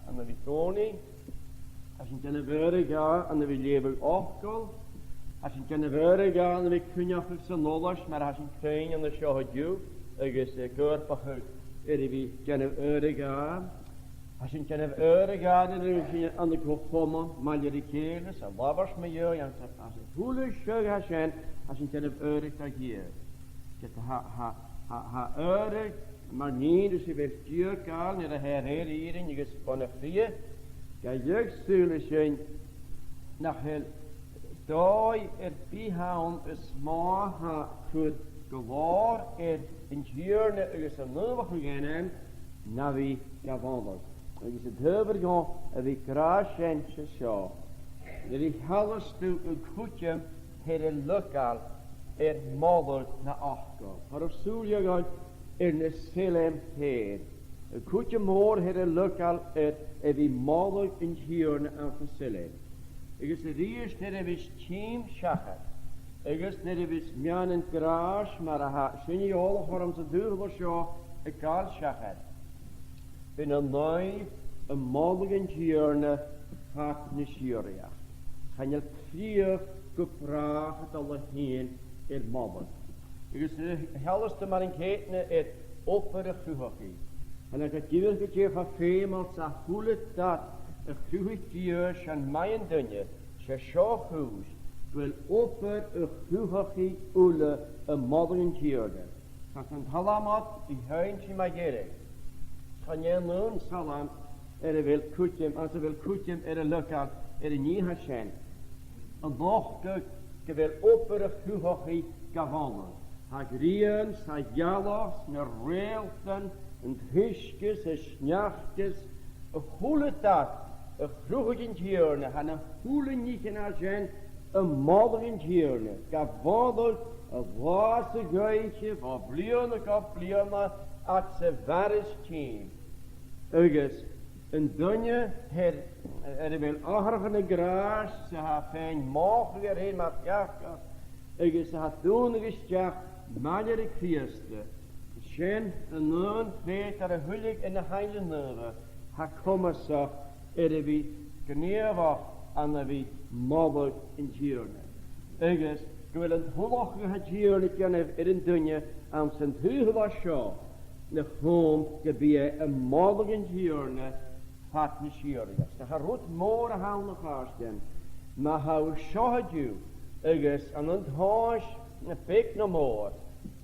ann a bhith a' còmhnaidh, tha sinn a' dèanamh adhraidh dha ann a bhith a' leughadh fhacail, tha sinn a' dèanamh adhraidh dha ann a bhith a' cruinneachadh san fholais mar a tha sinn a' cruinneachadh an seo an-diugh, agus, eh, ag obrachadh air a bhith a' dèanamh adhraidh dha. Tha sinn a' dèanamh adhraidh dha nuair a tha sinn ann an co-chomann maille ri chèile, 's a' labhairt mu Dhia, agus a, agus a h-uile seagh a tha sin, tha sinn a' dèanamh adhraidh do Dhia. Ged a tha, tha, tha, tha adhradh mar nì ris a bheil Dia a' gabhail nuair a tha e air èirigh agus bun-fhìor, ge-tà, sùil a sin, nach eil dòigh air bith ann as motha a tha cur glòir air an Tighearna agus a naomhachadh a dhèanamh na bhith ga mholadh. Agus an t-adhbhar dha a bhith gràsmhor an seo, nuair a sheallas tu an cuideam a th' air a leigeil air moladh na fhacal. Tha sinn a' sùileachadh air na sailm fhèin. An cuideam mòr a th' air a leigeil air a bhith moladh an Tighearna anns na sailm. Agus a-rithist nuair a bhios tìm seachad, agus nuair a bhios meadhanan gràis mar a tha sinne eòlach orm san t-saoghal seo a' gabhail seachad, bidh na naoimh a' moladh an Tighearna fad na sìorraidheachd. Chan eil cridhe gu bràth a' dol a thighinn air moladh. Agus, eh, sheallas tu mar an ceudna air obair a' chruthachaidh. Chan eil e gu diofar gu dè cho feumail 's a h-uile dad a chruthaich Dia, 's e math an duine, 's e seo a' chùis, gu bheil obair a' chruthachaidh uile a' moladh an Tighearna. Tha an t-Salm ud a' seinn sin mu dheireadh. Chan e an aon Salm air a bheil cuideam, anns a bheil cuideam air a leigeil air an oidhche sin. A' nochdadh gu bheil obair a' chruthachaidh ga mholadh. Tha grian 's tha ghealach 's na reultan, an t-uisge 's an sneachda 's a h-uile dad a chruthaich an Tighearna, tha na h-uile nithean a tha sin a' moladh an Tighearna, ga mholadh a-bhos ag oidhche, bho bhliadhna gu bliadhna, agus a mhaireas tìm. Agus an duine air, air a bheil atharrachadh na gràis, 's a tha a' faighinn mothachadh air fhèin mar pheacach, agus a tha a' dùnadh a-steach maille ri Crìosd, sin an aon phleadar a thuilleadh anns na h-ainglean naomha, tha comasach air a bhith gnìomhach ann a bhith moladh an Tighearna. Agus gu bheil an t-ullachadh a tha an Tighearna a' dèanamh air an duine anns an t-saoghal seo, na chum gum bi e a' moladh an Tighearna fad na sìorraidheachd. 'S tha rud mòr a th' ann, a chàirdean, ma tha thu seo an-diugh, agus ann an tomhas beag no mòr,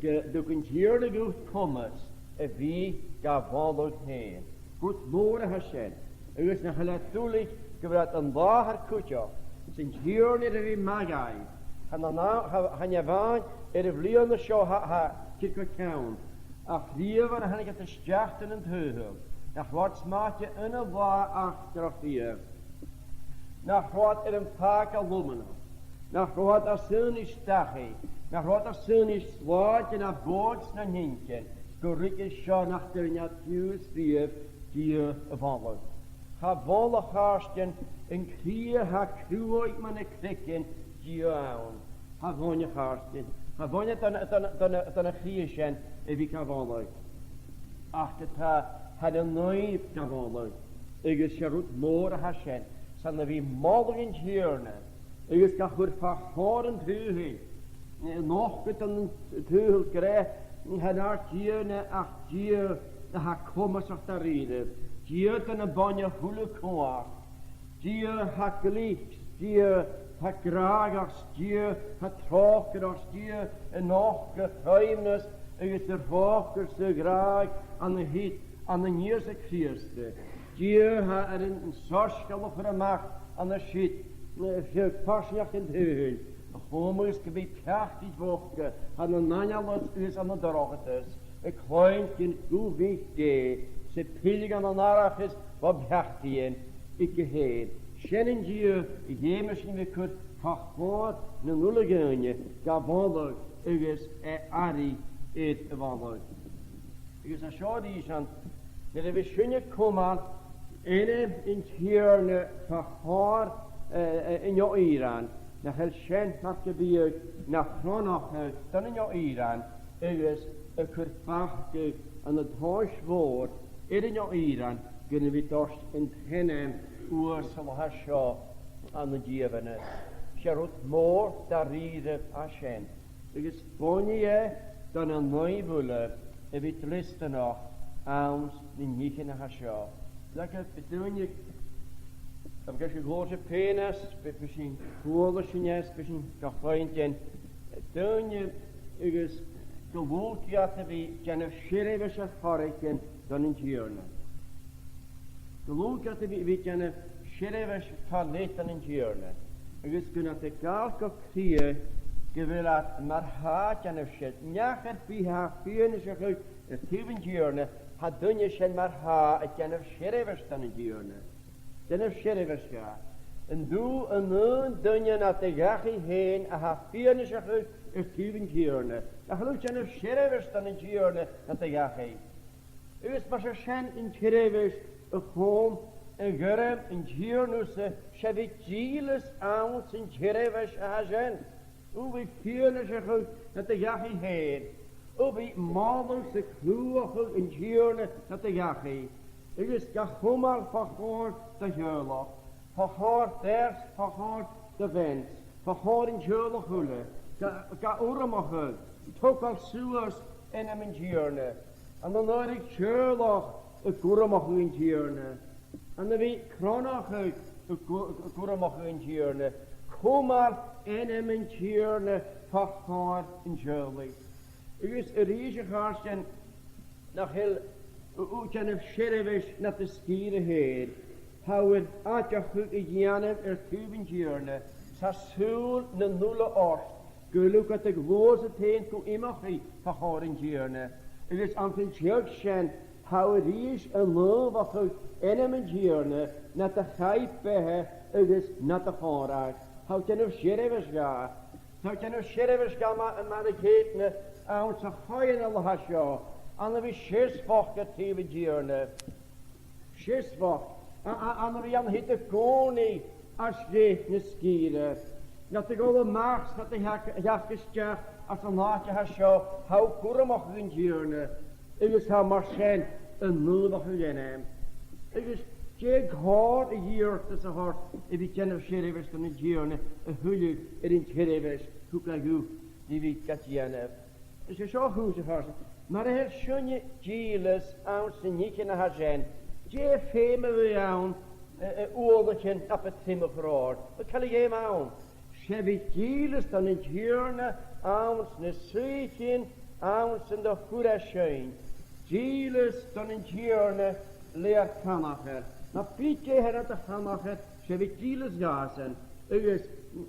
gun tug an Tighearna dhut comas a bhith ga mholadh fhèin. Rud mòr a tha sin, agus nach eil e duilich gu bheil iad an làthair cuideachd, 's an Tighearna air a bhith math dhaibh. Chan ann, chan, chan e a-mhàin air a' bhliadhna seo tha, tha iad gu ceann, ach riamh nuair a thàinig iad a-steach dhan an t-saoghal, nach robh iad smachd aon latha eachdraidh riamh, nach robh iad air am fàgail lomnochd, nach robh iad airson dachaigh, nach robh iad airson slàinte na bòid 's nan inntinn, gu ruige seo nach d' fhuair iad fiù 's riamh Dia a mholadh. Cha mhol, a chàirdean, an cridhe a tha cruaidh mu na creagan Dia ann. Cha mhol, a chàirdean. Cha mhol e dhan, dhan, dhan, dhan a' chridhe sin a bhith ga mholadh. Ach tha, tha na naoimh ga mholadh. Agus 's e rud mòr a tha sin, 's ann a bhith moladh an Tighearna, agus ga chur fa chomhair an t-saoghail, eh, nochdadh dhan t-saoghal gur e, chan e ar Dia-ne ach Dia a tha comasach dha-rìribh, Dia dhan a' bhuin a h-uile cumhachd, Dia tha glic, Dia tha gràdhach, Dia tha tròcaireach, Dia a' nochdadh airson aoibhneas agus a' tròcair 's a' ghràdh ann an Ì-, ann an Ìosa Crìosd. Dia tha air an, an soisgeul a chur a-mach ann an siud, eh, feadh farsaingeachd an t-saoghail, a chumas gum bi peacaich bhochda ann an aineolas agus ann an dorchadas, a' cluinntinn guth mhic Dhè, 's a' pilleadh ann an aithreachas bho pheacaidhean aige fhèin. Sin an Dia a dh'fheumas sinn a bhith a' cur fa chomhair nan uile dhaoine ga mholadh agus e airidh air a mholadh. Agus an seo a-rithist, nuair a bhios sinne a' cumail ainm an Tighearna fa chomhair, eh, eh, an neo-ìrean, nach eil sin mar gum biodh na chronachadh dhan an neo-ìrean, agus a' cur bacadh ann an tomhas mhòr air an neo-ìrean gun a bhith toirt an t-ainm uasal a tha seo ann an dìomhanas. 'S e rud mòr dha-rìribh a tha sin. Agus buinidh e dha na naoimh uile a bhith dleastanach anns na nithean a tha seo. Leig, bidh daoine, am, gus an glòir 's am pèin às, bidh, bidh sinn a' cumail sin às, bidh sinn ga chluinntinn. Daoine agus gu lùghaidh iad a bhith a' dèanamh seirbheis air choreigin dhan an Tighearna. Gu lùghaidh iad a bhith, a bhith a' dèanamh seirbheis fa leth dhan an Tighearna. Agus gun iad a' gabhail gu crìoch gu bheil iad mar-thà a' dèanamh sin. Neach air bith a tha fianaiseachadh air taobh an Tighearna, Tha an duine sin mar-thà a' dèanamh seirbheis dhan an Tighearna. Dèanamh seirbheis dha. An dùil, an aon duine nad dhachaigh fhèin a tha fianaiseachadh air taobh an Tighearna. Nach eil thu a' dèanamh seirbheis dhan an Tighearna nad dhachaigh? Agus mas e sin an t-seirbheis a chum an gairm an Tighearna thusa, 's e bhith dìleas anns an t-seirbheis a tha sin. Ò, bhith fianaiseachadh nad dhachaigh fhèin. Ò, bhith moladh 's a' cruthachadh an Tighearna nad dhachaigh. Agus ga chumail fa chomhair do theaghlach, fa chomhair d' athair, fa chomhair do bhean, fa chomhair an teaghlach uile, ga, ga urramachadh, togail suas ainm an Tighearna. Ann an àireamh teaghlaich a' cur urramachadh an Tighearna. Ann a bhith cronachadh a' cu-, a' cur urramachadh an Tighearna. Cumail ainm an Tighearna fa chomhair an teaghlaich. Agus a-rithist, a chàirdean, nach eil thu, thu a' dèanamh seirbheis nad sgìre fhèin. Tha thu air aideachadh a dhèanamh air taobh an Tighearna, 's tha sùil nan uile ort, gu bheil thu gad ghluasad fhèin gu iomchaidh fa chomhair an Tighearna. Agus anns an t-seagh sin, tha thu a-rithist a' naomhachadh ainm an Tighearna, nad chaidh beatha agus nad chòmhradh. Tha thu a' dèanamh seirbheis dha. Tha thu a' dèanamh seirbheis dha ma-, mar an ceudna anns a' choitheanal a tha seo, ann a bhith seasmhach air taobh an Tighearna. Seasmhach, a, a, ann a bhith ann an siud an-còmhnaidh às leth na sgìre. Nad dhol a-mach 's nad theachd a-steach às an àite a tha seo, tha thu a' cur urramachadh an Tighearna, agus tha mar sin a' naomhachadh ainm. Agus dè an còrr a dh'iarrtas a thoirt a bhith a' dèanamh seirbheis dhan an Tighearna, a thuilleadh air an t-seirbheis a thug e dhut ri bhith gad dhèanamh? Is e seo a' chùis, a chàirdean, mura h-eil sinne dìleas anns na nithean a tha sin, dè am feum a bhiodh ann, eh, eh, uallaichean a bu triomach ri? Chan eil feum ann. 'S e bhith dìleas dhan an Tighearna anns na suidheachaidhean anns an do fhuair e sinn. Dìleas dhan an Tighearna le ar canachair. Na bi dè tha nad chanachair, 's e bhith dìleas dhàsan, agus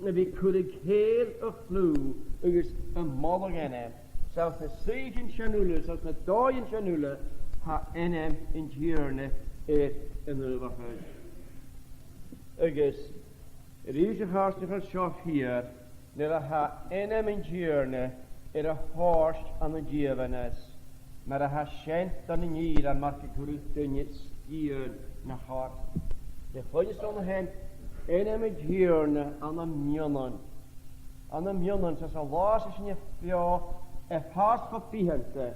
a bhith a' cur an cèill a chliù, agus a' moladh ainm. 'S anns na suidheachaidhean sin uile, 's anns na dòighean sin uile, tha ainm an Tighearna air a naomhachadh. Agus a-rithist, a chàirdean, tha seo fìor, nuair a tha ainm an Tighearna air a thoirt ann an dìomhanas, mar a tha sin dhan an fhìrinn, mar gun cuireadh duine sgian na chorp. Le chloinn is dòcha fhèin, ainm an Tighearna ann am mionnan. Ann am mionnan, 's anns an là-sa a tha sinn a' feitheamh, a' fàs cho bitheanta,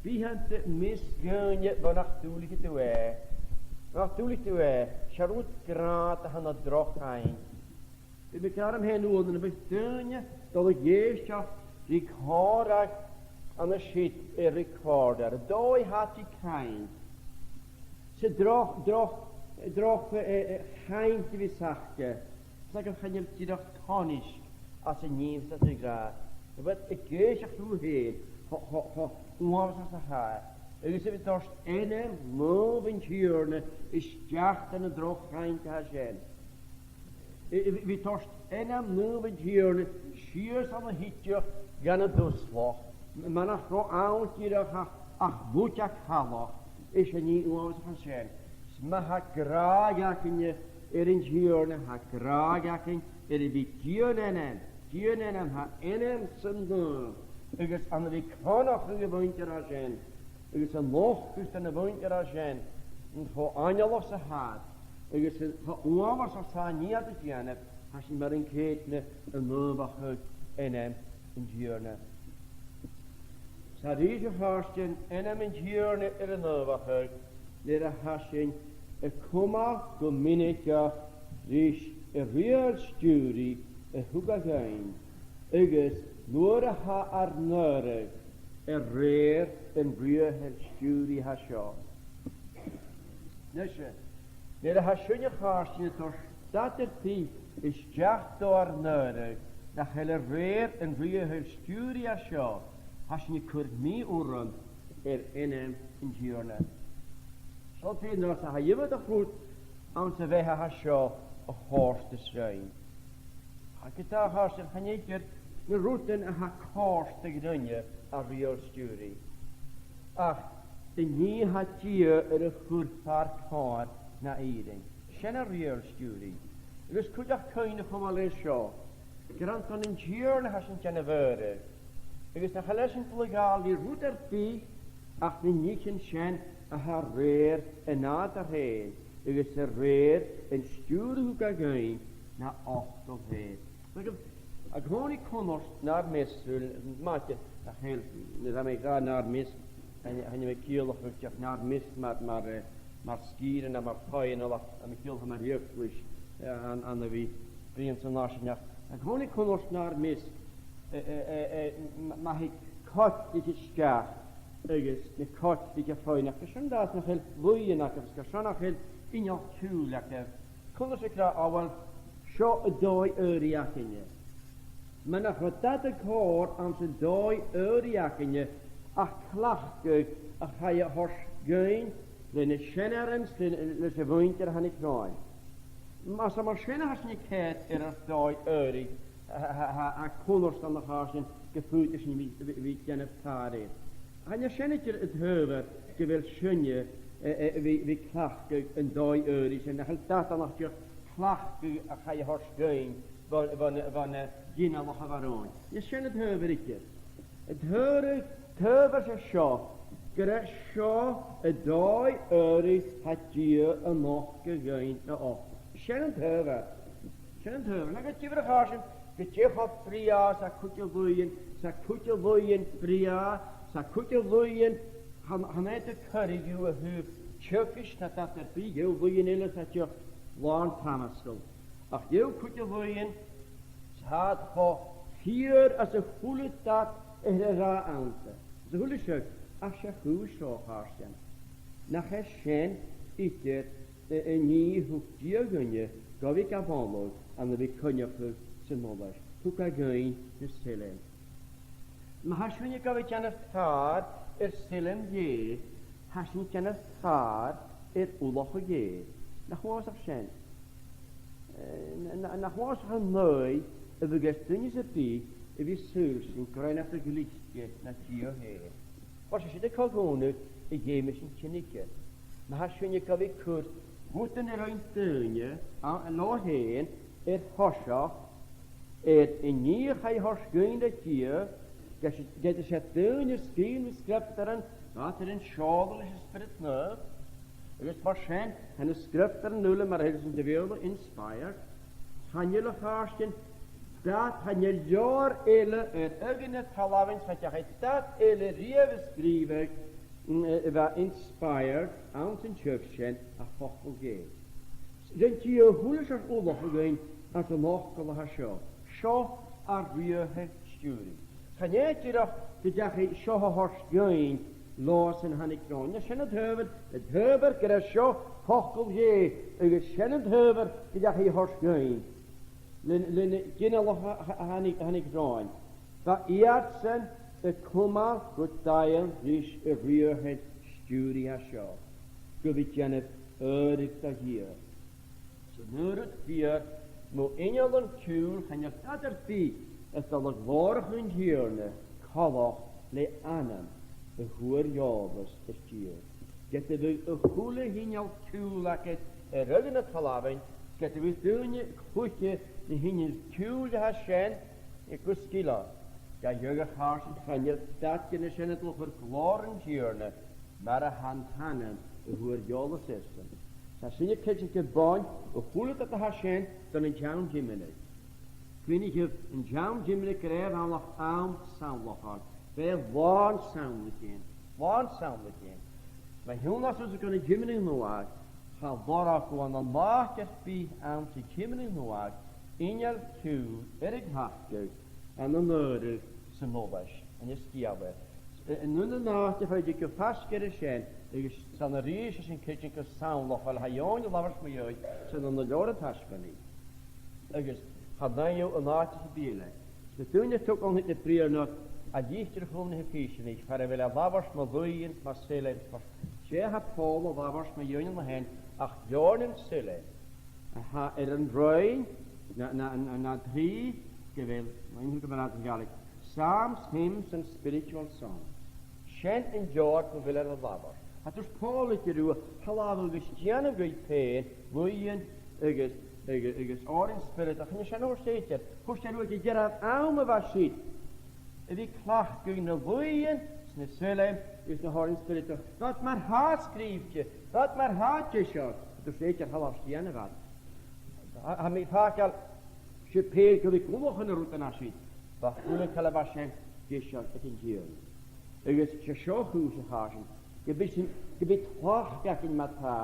bitheanta am measg dhaoine bho nach dùilich thu e. Bho nach dùilich thu e, 's e rud grànda a th' ann an droch chainnt. Bidh mi ag ràdh rium fhèin uaireannan, am biodh daoine a' dol a dh'èisteachd ri còmhradh an siud air recorder, an dòigh a tha iad a' cainnt. 'S e droch, droch, droch, eh, eh, chainnt a bhios aca. 'S aca, chan eil dìreach toinisg anns an nì a tha iad ag ràdh. Bidh iad ag èisteachd riutha fhèin, cho, cho, cho uabhasach 's a tha e. Agus a bhith a' toirt ainm naomh an Tighearna a-steach dhan an droch chainnt a tha sin. A, a, bhith a' toirt ainm naomh an Tighearna sìos ann an tidsear dhan an duslach, mar nach robh ann dìreach ach, ach buidseachd shalach, is an nì uabhasach a tha sin. 'S ma tha gràdh againne air an Tighearna, tha gràdh againn air a bhith a' dìon ainm, dìon ainm, tha ainm-sa naomh, agus ann a bhith a' cronachadh a' mhuinntir a tha sin, agus a' nochdadh dhan a' mhuinntir a tha sin, cho aineolach 's a tha iad, agus cho uabhasach 's a tha an nì a tha iad a' dèanamh, tha sinn mar an ceudna a' naomhachadh ainm an Tighearna. 'S a-rithist, a chàirdean, ainm an Tighearna air a naomhachadh, nuair a tha sinn a' cumail gu mionaideach ris an riaghailt stiùiridh a thug e dhuinn, agus nuair a tha ar n-adhradh a rèir an riaghail stiùiridh a tha seo. Nise, nuair a tha sinne, a chàirdean, a' toirt stad air bith a-steach do ar n-adhradh nach eil a rèir an riaghail stiùiridh a tha seo, tha sinne a' cur mì-urram air ainm an Tighearna. Seo an t-aon rud a tha iomradh a' chur anns a' bheatha a tha seo a chòrdas rinn. Ach ge-tà, a chàirdean, chan e idir na rudan a tha a' còrdadh rinne an riaghailt stiùiridh. Ach An nì a tha Dia air a chur far comhair na fhìrinn. Sin an riaghailt, stiùiridh. Agus cuideachd cuimhneachadh a bhith air seo, gur ann don Tighearna a tha sinn a' dèanamh adhradh. Agus nach eil esan a' dol a ghabhail ri rud air bith ach na nithean sin a tha a rèir an nàdair fhèin, agus a rèir an stiùir a thug e dhuinn na fhacal fhèin. Agus an-còmhnaidh cunnart nar measg, maide, a chèile, nuair a tha mi ag ràdh nar measg, chan, chan eil mi a' ciallachadh ach nar measg mar, mar, eh, mar sgìre no mar choitheanal, ach tha mi a' ciallachadh mar eaglais, eh, ann, ann a bhith bruidhinn san àite seo. An-còmhnaidh cunnart nar measg, eh, eh, eh, eh, m-, ma thig coitligeadh a-steach agus na coitligeadh a' faighneachd, gur e sin an dàsan nach eil luibhean agaibh, gur e sin nach eil inneal-ciùil agaibh. Cunnart ag ràdh, "Ah, uill, seo an dòigh adhraidh againne." Mar nach robh dad a' chòir anns an dòigh adhraidh againne ach cleachdadh a chaidh a thoirt dhuinn le na seinnlean, le, leis a' mhuinntir a thàinig romhainn. Mas e mar sin a tha sinn a' coimhead air ar dòigh adhraidh, tha, tha, tha, tha cunnart ann, a chàirdean, gum faodadh sinn a bhith, bhith, bhith a' dèanamh tàir air. Chan e sin idir an t-adhbhar gu bheil sinne, eh, eh, a bhith, bhith a' cleachdadh an dòigh adhraidh sin, nach eil dad ann ach dìreach cleachdadh a chaidh a thoirt dhuinn bhon, bhon, bhon, eh, ghinealach a bha romhainn. Chan e sin an t-adhbhar idir. An t-adhbhar, t-adhbhar 's e seo, gur e seo an dòigh adhraidh a tha Dia a' nochdadh dhuinn a-nochd. Sin an t-adhbhar. Sin an t-adhbhar. Nach eil e diofraichte, a chàirdean, gu dè cho brèagha 's a tha cuid de luibhean, 's a tha cuid de luibhean brèagha, 's a tha cuid de luibhean, chan, chan fhaod thu a chur dhiubh a thaobh teagaisg no dad air bith, gheibh thu luibhean eile 's a tha dìreach làn tamhasgail. Ach gheibh thu cuid de luibhean 's tha iad cho fìor anns a h-uile dad a th' air a ràdh annta. Anns a h-uile seagh, ach 's e a' chùis seo, a chàirdean. Nach e sin idir, eh, an nì a thug Dia dhuinne gu bhith ga mholadh ann a bhith coinneachadh san fheòil. Thug e dhuinn na sailm. Ma tha sinne gu bhith a' dèanamh tàir air sailm Dhè, tha sinn a' dèanamh tàir air ullachadh Dhè. Nach mòr sin? Eh, na, na, nach mòr an dòigh a bhiodh air duine sam bith a bhith a' saoilsinn gur e na ghlice na Dia fhèin. Bha sin a' co-dhùnadh a dh'fheumas sinn tighinn thuige. Ma tha sinne gu bhith a' cur rudan a rinn daoine, a, a leotha fhèin, air thoiseach air an nì a chaidh a thoirt dhuinn le Dia, ged, ged is e daoine a sgrìobh na sgriobtairean, bha iad air an seòladh leis an Spiorad Naomh, agus mar sin, tha na sgriobtairean uile, mar a their sinn sa Bheurla, inspired. Chan eil, a chàirdean, dad, chan eil leabhar eile air aghaidh na talmhainn, cha deachaidh dad eile riamh a sgrìobhadh, mm, a bha inspired anns an t-seagh sin ach focal Dhè. Rinn Dia a h-uile seòrsa ullachaidh dhuinn anns an fhacal a tha seo. Seo ar riaghailtean, stiùiridh. Chan e dìreach gun deachaidh seo a thoirt dhuinn leotha-san a thàinig romhainn. Chan e sin an t-adhbhar, an t-adhbhar gur e seo focal Dhè, agus sin an t-adhbhar gun deachaidh a thoirt dhuinn le, le, le na ginealaich a, a, a thàinig, a thàinig romhainn. Bha iadsan a' cumail gu daingeann ris an riaghailtean stiùiridh a tha seo, gu bhith a' dèanamh adhradh do Dhia. 'S an aon rud fìor, mu innealan-ciùil, chan eil dad air bith a' dol a ghlòrachadh an Tighearna coltach le anam a fhuair eòlas air Dia. Ged a bhiodh a h-uile h-inneal-ciùil agad air aghaidh na talmhainn, ged a bhiodh daoine a' cluiche na h-inneal-ciùil a tha sin gu sgil, ge-tà, a chàirdean, chan eil dad de na sin a' dol a chur glòir an Tighearna mar a tha an t-anam a fhuair eòlas airsan. Tha sinne a' creidsinn gum b' ann a h-uile dad a tha sin don an t-seann Gheimneach. Cuimhnichibh, an t-seann Gheimneach gur e a bh' ann ach àm samhlachail, bha e làn samhlaidhean, làn samhlaidhean. Ma thionlas thusa gun an Gheimneach Nuadh, cha lorg thu ann an àite air bith anns a' Gheimneach Nuadh inneal-ciùil air an taca ann an adhradh san fheòil, an sgeul. An aon àite a bha iad gu faisg air a sin, agus 's ann a-rithist, 's e sin creideamh gu samhlachail a tha e a' labhairt mu dheidhinn, 's ann ann an leabhar an taisbeanaidh. Agus chan aithne dhomh an àite sam bith eile. Na daoine a thug ann na briathran a litir a chumail na h-Ephesianaich, far a bheil e a' labhairt mu luibhean, mu sailm, mar, dè tha Pòl a' labhairt mu dheidhinn an sin ach leabhar nan sailm a tha air an roinn, na, na, na, na trì, gu bheil, ma nì mi gu math ann an Gàidhlig, Psalms, Hymns and Spiritual Songs. Sin an leabhar mu bheil e air a labhairt. Tha, thuirt Pòl gu robh e a' falbh agus a' dèanamh gu fèin, luibhean agus, agus, agus òrain spioradail. Chan e sin a thuirt e idir. Thuirt e riutha gu dearbh àm a bha siud a bhith a' cleachdadh na luibhean 's na soilleir agus na h-òrain spioradail. Bha iad mar-thà sgrìobhte, bha iad mar-thà deiseil. Thuirt e idir, tha e a' falbh agus a' dèanamh iad. Tha, tha mi a' faireachdainn, 's e pèin gu bhith a' gabhail an rud a tha siud. Bha a h-uile càil a bha sin deiseil aig an Tighearna. Agus 's e seo a' chùis a tha sin, gum bi sinn, gum bi tlachd againn ma-thà,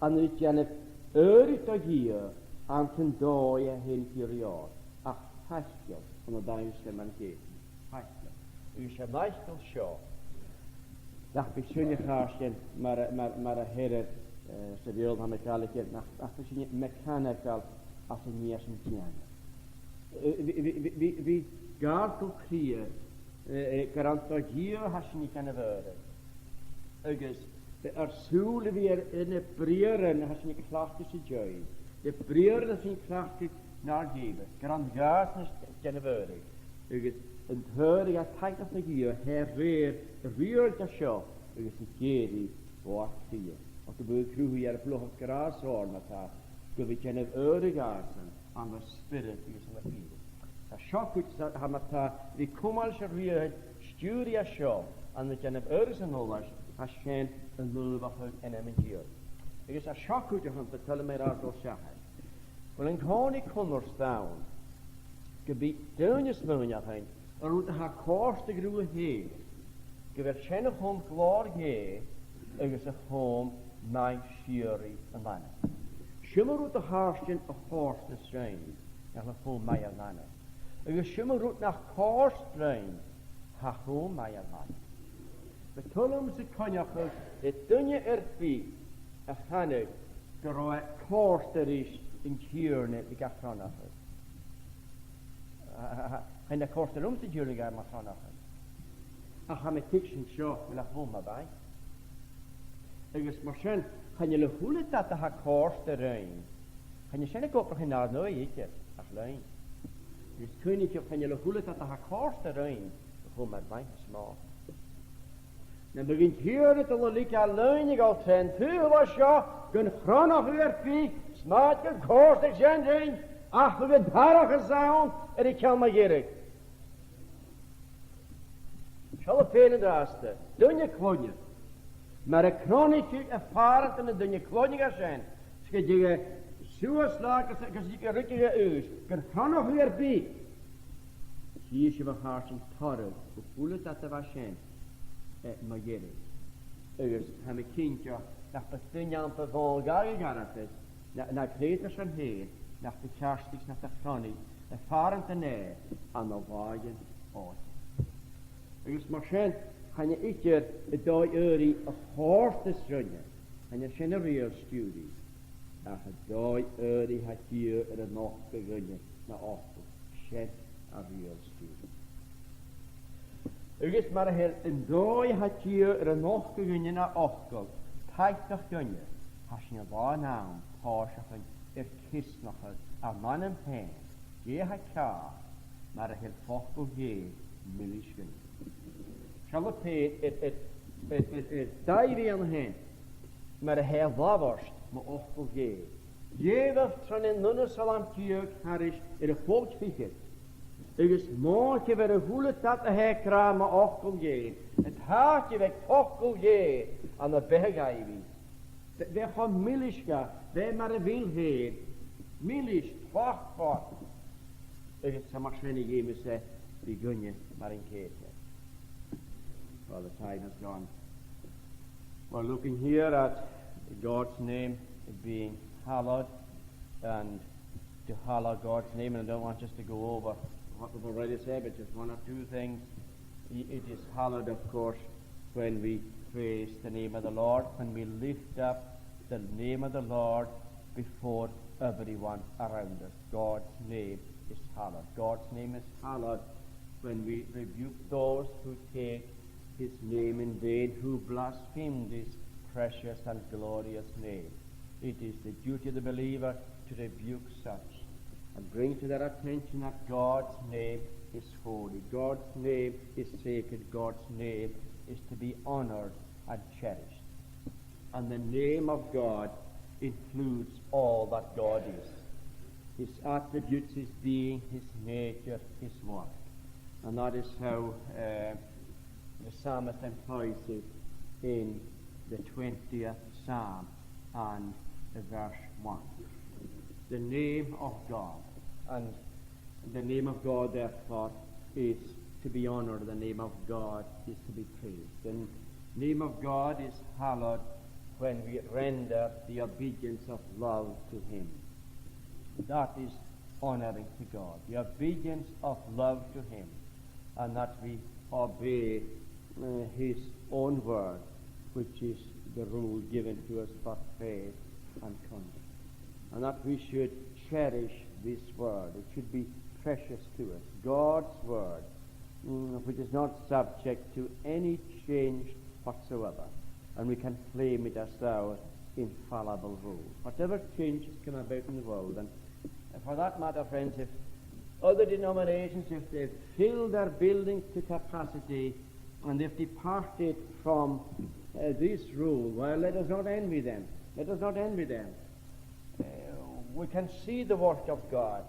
ann an dèanamh adhraidh do Dhia anns an dòigh a tha e ag iarraidh, ach faiceall ann an dòigh a tha e ag iarraidh mar an ceudna. Faiceall. Agus 's e an fhaiceall seo, nach bi sinne a' faireachdainn mar, mar, mar a theirear, eh, sa Bheurla, tha mi a' gabhail, nach, nach bi sinne mechanical anns an nì a tha sinn a' dèanamh. Eh, bhith, bhith, bhith, bhith, bhith a' gabhail cridhe, eh, eh, gur ann do Dhia a tha sinn a' dèanamh adhraidh. Agus, eh, ar sùil a bhith air, air na briathran a tha sinn a' cleachdadh san dòigh, na briathran a tha sinn a' cleachdadh nar n-èigheach, gur ann dha a tha sinn a' dèanamh adhraidh. Agus an t-adhradh a tha taingeil do Dhia, tha e a rèir, a rèir de seo, agus ag èirigh bho ar cridhe. Ach gum biodh cruthachadh air a' bhluthachd gràs oirnn ma-thà, gum bi dèanamh adhraidh airson ann an spiorad agus ann am fianais. Tha seo cuideachd, tha, ma-thà, bhith a' cumail 's a' riaghladh stiùiridh seo, ann an dèanamh adhraidh san fheallais, tha sin a' naomhachadh ainm an Tighearna. Agus tha seo cuideachd, tha mi a' tilleadh mar a tha seo seachad. Uill, an-còmhnaidh cunnartach ann gum bi daoine a' smaoineachadh an rud a tha a' còrdadh riutha fhèin, gu bheil sin a chum glòir Dhè agus a chum maith sìorraidh an anam. 'S iomadh rud a thàirngeas a chòrdas rinn nach eil a chum maith ar n-anam. Agus 's iomadh rud nach còrd rinn tha a chum maith ar n-anam. Bu toil leamsa coinneachadh ri duine air bith a chanadh gun robh e a' còrdadh ris an Tighearna a bhith ga chronachadh. A, a, a, chan e a' còrdadh riumsa an Tighearna a bhith ga chronachadh. Ach tha mi a' tuigsinn seo, uill, ach bhuam a-mhàin. Agus mar sin, chan eil a h-uile dad a tha a' còrdadh rinn, chan e sin a' còrdadh nar n-aghaidh idir, ach leinn. Agus cuimhnichibh, chan eil a h-uile dad a tha a' còrdadh rinn a chum ar maith nas motha. Nam biodh an Tighearna a' dol a leigeil leinn a dhol tron t-saoghal seo gun chronachadh air bith, 's mathaid gun còrdadh sin rinn, ach bhiodh an t-aithreachas ann air a cheann mu dheireadh. Seall thu fhèin an-dràsta, duine cloinne. Mura cronaicheadh am pàrantan an duine cloinne sin, 's gun tigeadh e suas leatha agus, agus gun ruigeadh e aois, gun chronachadh air bith, chì sibh a tha sin a' toirt a h-uile dad a bha sin, eh, mu dheireadh. Agus tha mi cinnteach nach bi duine ann bu mhotha a ghabhadh an caraid, na, na creutair sin fhèin, nach do cheartaich 's nach do chronaich am pàrantan e ann an làithean òige. Agus mar sin, chan e idir an dòigh adhraidh a chòrdas rinne, chan e sin a' riaghladh stiùiridh, ach an dòigh adhraidh a tha Dia air a nochdadh dhuinne na fhacal, sin a' riaghladh stiùiridh. Agus mar a tha an dòigh a tha Dia air a nochdadh dhuinne na fhacal taitneach dhuinne, tha sinn an là an-diugh a' tòiseachadh air ceasnachadh ar n-anam fhèin, dè tha ceàrr, mar a tha facal Dhè milis dhuinne. Seall thu fhèin air, air, air, air, air Dàibhidh an sin, mar a tha e a' labhairt mu fhacal Dhè. Dh'èigh e tron an aon salm deug thairis air a' chòig fichead. Agus mothaich e air a h-uile dad a tha ag ràdh mu fhacal Dhè, an t-àite a bh' aig facal Dhè ann am beatha Dhàibhidh. Bha, bha e cho milis dha, bha e mar a bheil fhèin, milis, tlachdmhor. Agus 's ann mar sin a dh'fheumas e bhith dhuinne mar an ceudna. Well, the time has gone. We're looking here at God's name being hallowed, and to hallow God's name, and I don't want us to go over what we've already said, but just one or two things. I-, it is hallowed, of course, when we praise the name of the Lord, when we lift up the name of the Lord before everyone around us. God's name is hallowed. God's name is hallowed when we rebuke those who take his name in vain, who blaspheme this precious and glorious name. It is the duty of the believer to rebuke such and bring to their attention that God's name is holy, God's name is sacred, God's name is to be honored and cherished. And the name of God includes all that God is. His attributes, his being, his nature, his work. And that is how, uh, the psalmist employs it in the twentieth Psalm and the verse one. The name of God. And the name of God, therefore, is to be honoured. The name of God is to be praised. The name of God is hallowed when we render the obedience of love to him. That is honouring to God, the obedience of love to him, and that we obey, uh, his own word, which is the rule given to us for faith and conduct, and that we should cherish this word. It should be precious to us, God's word, mm, which is not subject to any change whatsoever, and we can claim it as our infallible rule. Whatever changes come about in the world, and for that matter, friends, if other denominations, if they've filled their buildings to capacity and they've departed from, uh, this rule, well, let us not envy them. Let us not envy them. Uh, we can see the work of God.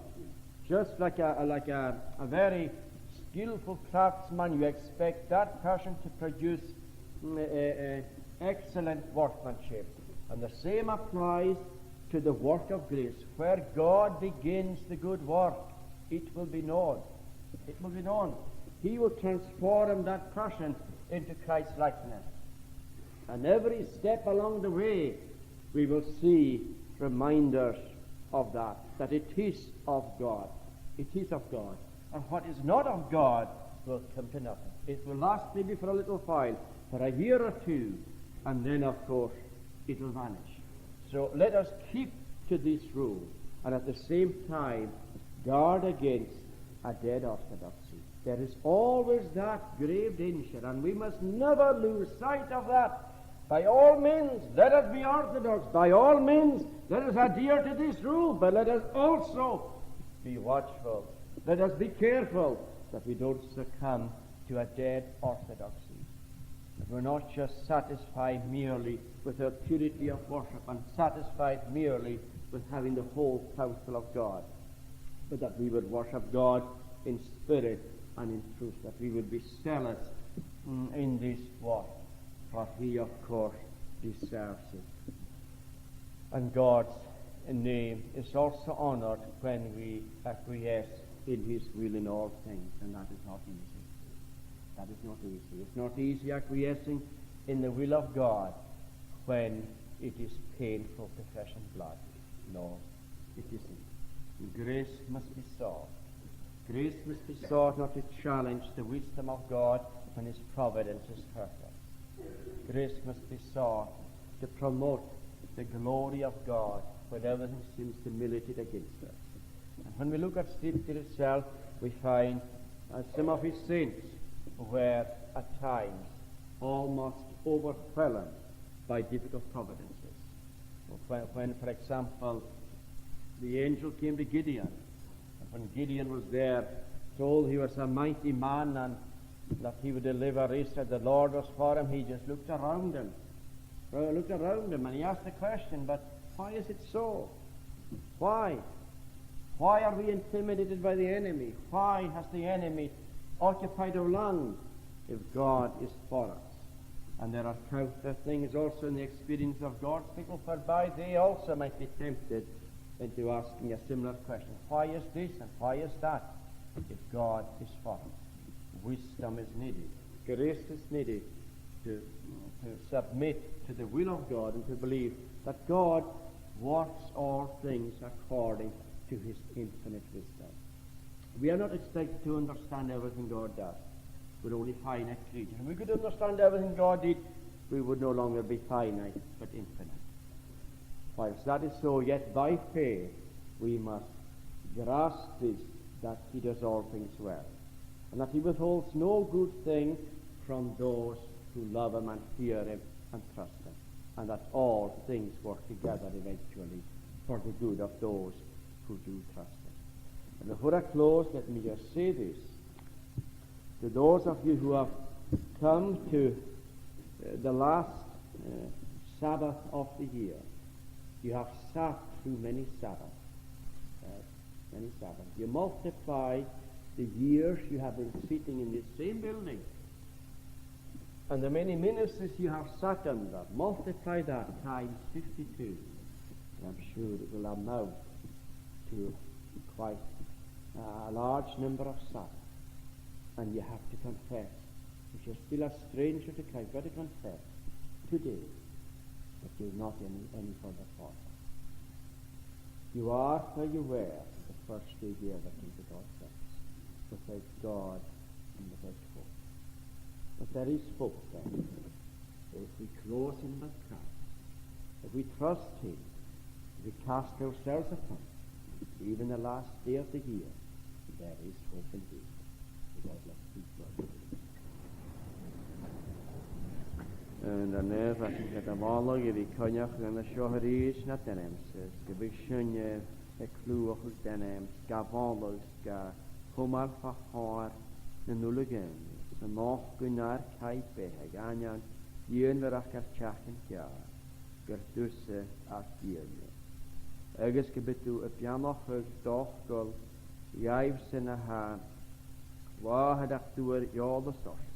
Just like a, like a, a very skillful craftsman, you expect that person to produce, mm, a, a excellent workmanship. And the same applies to the work of grace. Where God begins the good work, it will be known. It will be known. He will transform that person into Christ likeness. And every step along the way, we will see reminders of that, that it is of God. It is of God. And what is not of God will come to nothing. It will last maybe for a little while, for a year or two, and then, of course, it will vanish. So let us keep to this rule, and at the same time guard against a dead orthodoxy. There is always that grave danger, and we must never lose sight of that. By all means, let us be orthodox. By all means, let us adhere to this rule, but let us also be watchful. Let us be careful that we don't succumb to a dead orthodoxy. That we're not just satisfied merely with our purity of worship and satisfied merely with having the whole counsel of God, but that we would worship God in spirit and in truth, that we would be zealous, mm, in this work, for he, of course, deserves it. And God's name is also honoured when we acquiesce in his will in all things, and that is not easy. That is not easy. It's not easy acquiescing in the will of God when it is painful to flesh and blood. No, it isn't. Grace must be sought. Grace must be sought not to challenge the wisdom of God and his providence is perfect. Grace must be sought to promote the glory of God when everything seems to militate against us. And when we look at Scripture itself, we find, uh, some of his saints were at times almost overwhelmed by difficult providences. When, when, for example, the angel came to Gideon, and when Gideon was there, told he was a mighty man and that he would deliver Israel, the Lord was for him, he just looked around him. Uh, looked around him and he asked the question, "But why is it so? Why? Why are we intimidated by the enemy? Why has the enemy occupied our land if God is for us?" And there are countless things also in the experience of God's people whereby they also might be tempted into asking a similar question. Why is this and why is that? If God is for us, wisdom is needed. Grace is needed to, to submit to the will of God and to believe that God works all things according to his infinite wisdom. We are not expected to understand everything God does. We're only finite creatures. If we could understand everything God did, we would no longer be finite, but infinite. Whilst that is so, yet by faith we must grasp this, that he does all things well, and that he withholds no good thing from those who love him and fear him and trust him, and that all things work together eventually for the good of those who do trust him. And before I close, let me just say this. To those of you who have come to, uh, the last, uh, Sabbath of the year. You have sat through many Sabbaths. Yes, many Sabbaths. You multiply the years you have been sitting in this same building, and the many ministries you have sat under, multiply that times fifty-two. And I'm sure it will amount to quite a large number of Sabbaths. And you have to confess, if you're still a stranger to Christ, you've got to confess today that you're not in any further forward. You are where you were the first day you ever came to God's house, without God and without hope. But there is hope then. If we close in with Christ, if we trust Him, if we cast ourselves upon Him, even the last day of the year, there is hope indeed. May God bless His word. An-dràsta, tha sinn a' moladh gu bhith a' coinneachadh an seo a-rithist nad ainm-sa, gus am bi sinne a' cliùthachadh d' ainm-sa, ga mholadh, ga chumail fa chomhair nan uile-ghiùlan, 's a' nochdadh nar caithe-beatha, aig ainm dìomhair aca ar teachd an ceàrr, gur tusa, ar Tighearna. Agus gum bi thu a' beannachadh d' fhacal dhaibhsan a tha làthaireach d' fhuair eòlas ortsa,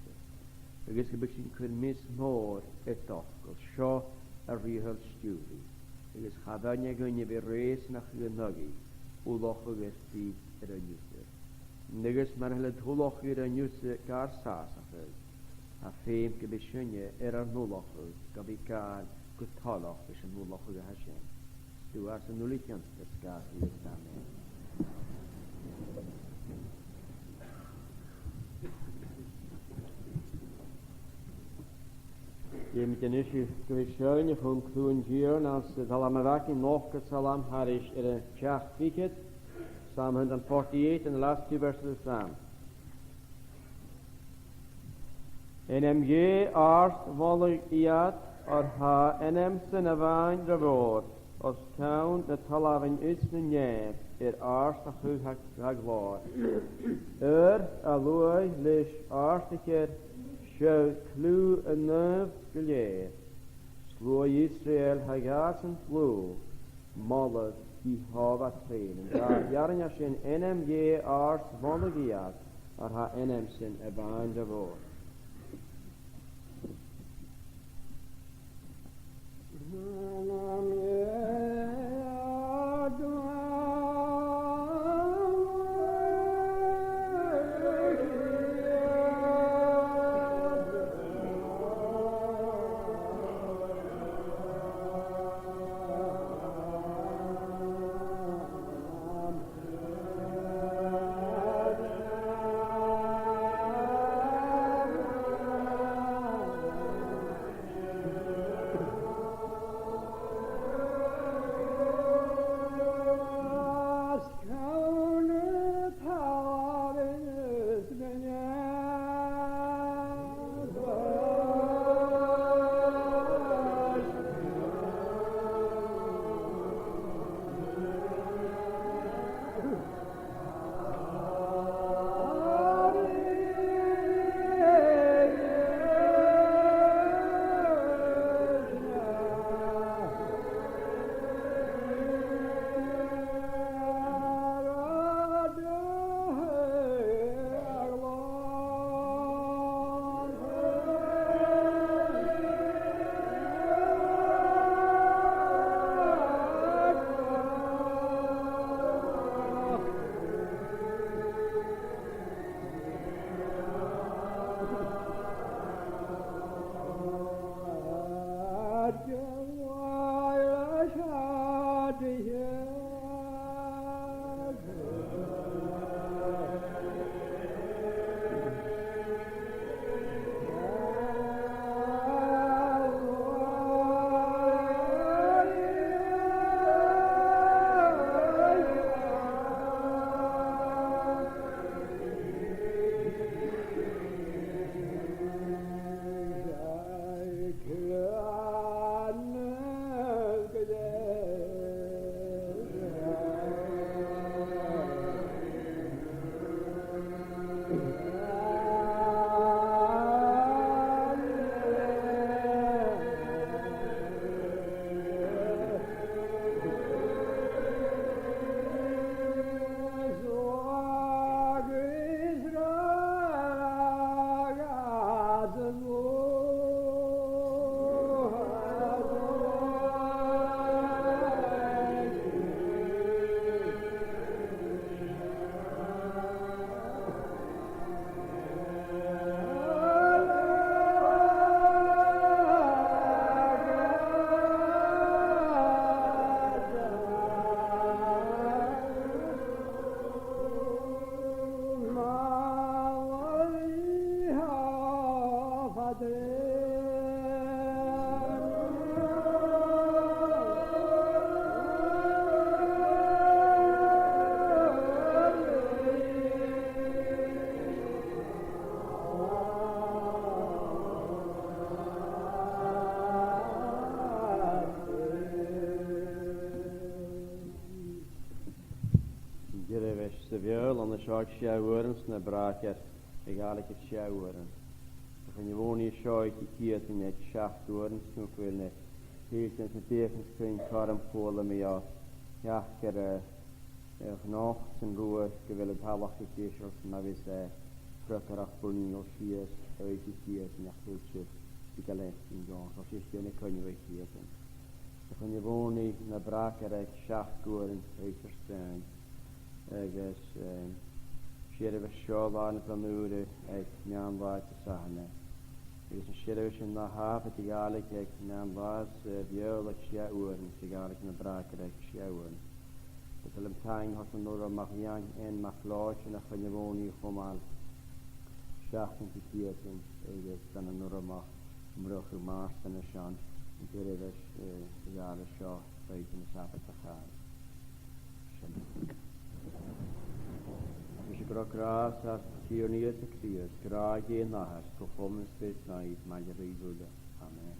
agus gum bi sinn a' cur meas mòr air d' fhacal seo a rìoghachd stiùiridh, agus cha bheil e againn a bhith rèasanachadh an aghaidh ullachadh air bith air an ionnsaigh. Agus mar a tha ullachadh air an ionnsaigh gar sàsachadh, tha feum gum bi sinne air ar n-ullachadh gu bhith gabhail gu toileach leis an ullachadh a tha sin. 'S tu às an uile chionta 's gach uair. Amen. Dèanamaid a-nis gu bhith a' seinn a chum cliù an Tighearna anns an t-Salm a bh' againn, an ochdamh Salm thairis air an t-seachd fichead, Psalm hundred forty-eight, and the last two verses of the Psalm. Ainm Dhè àrd-mholadh iad, oir tha ainm-san a-mhàin ro mhòr, os cionn na talmhainn is na nèamh, air àrdachadh tha, tha glòir. Air a luaidh leis àrdaichear, seall cliù a naoimh gu lèir. Sluagh Israel tha gàsan dlùth, moladh Iehòbhah treun. An dà earrainn a tha sin, ainm Dhè àrd-mholadh iad, oir tha ainm-san a-mhàin ro mhòr. An seo aig sia uairean 's na bracair a' Ghàidhlig aig sia uairean. Cha choinnich mi an seo aig a' chiad aig seachd uairean 's chan eil mi a' faireachdainn gu bheil na deuchainnean sin cothrom fada mi a' teachd air a' ghnothaich san ruaig gu bheil an t-salachd gu h-ìosal 's ma bhios e freagarrach bun an sìos aig a' chiad aig nach tuirt sibh gu bheil e sin gone. Tha sibh a' dèanamh coinneamh aig a' chiad aig. Cha choinnich mi na bracair aig seachd uairean aig Thursday agus eh, seirbheis seo Là na Bliadhn' Ùire aig meadhan-latha Disathairne. Agus an seirbheis sin na tha a' Ghàidhlig aig meadhan-latha 's a' Bheurla aig sia uairean 's a' Ghàidhlig na bracair aig sia uairean. Agus tha mi a' toirt taing a thoirt an urra a-mach dhan Iain MacLeòid a choinnich mi a chumail seachdain sa chiad aig agus dhan an urra a-mach am bruach a' mhàrtair an seo an seirbheis eh, a' Ghàidhlig seo. Bheir sinn an Sàbaid a chàil. Sin. Agus gu robh gràs ar Tighearna Ìosa Crìosd, gràdh Dhè an Athar, co-chomann is Spiorad Naoimh, maille ribh uile. Amen.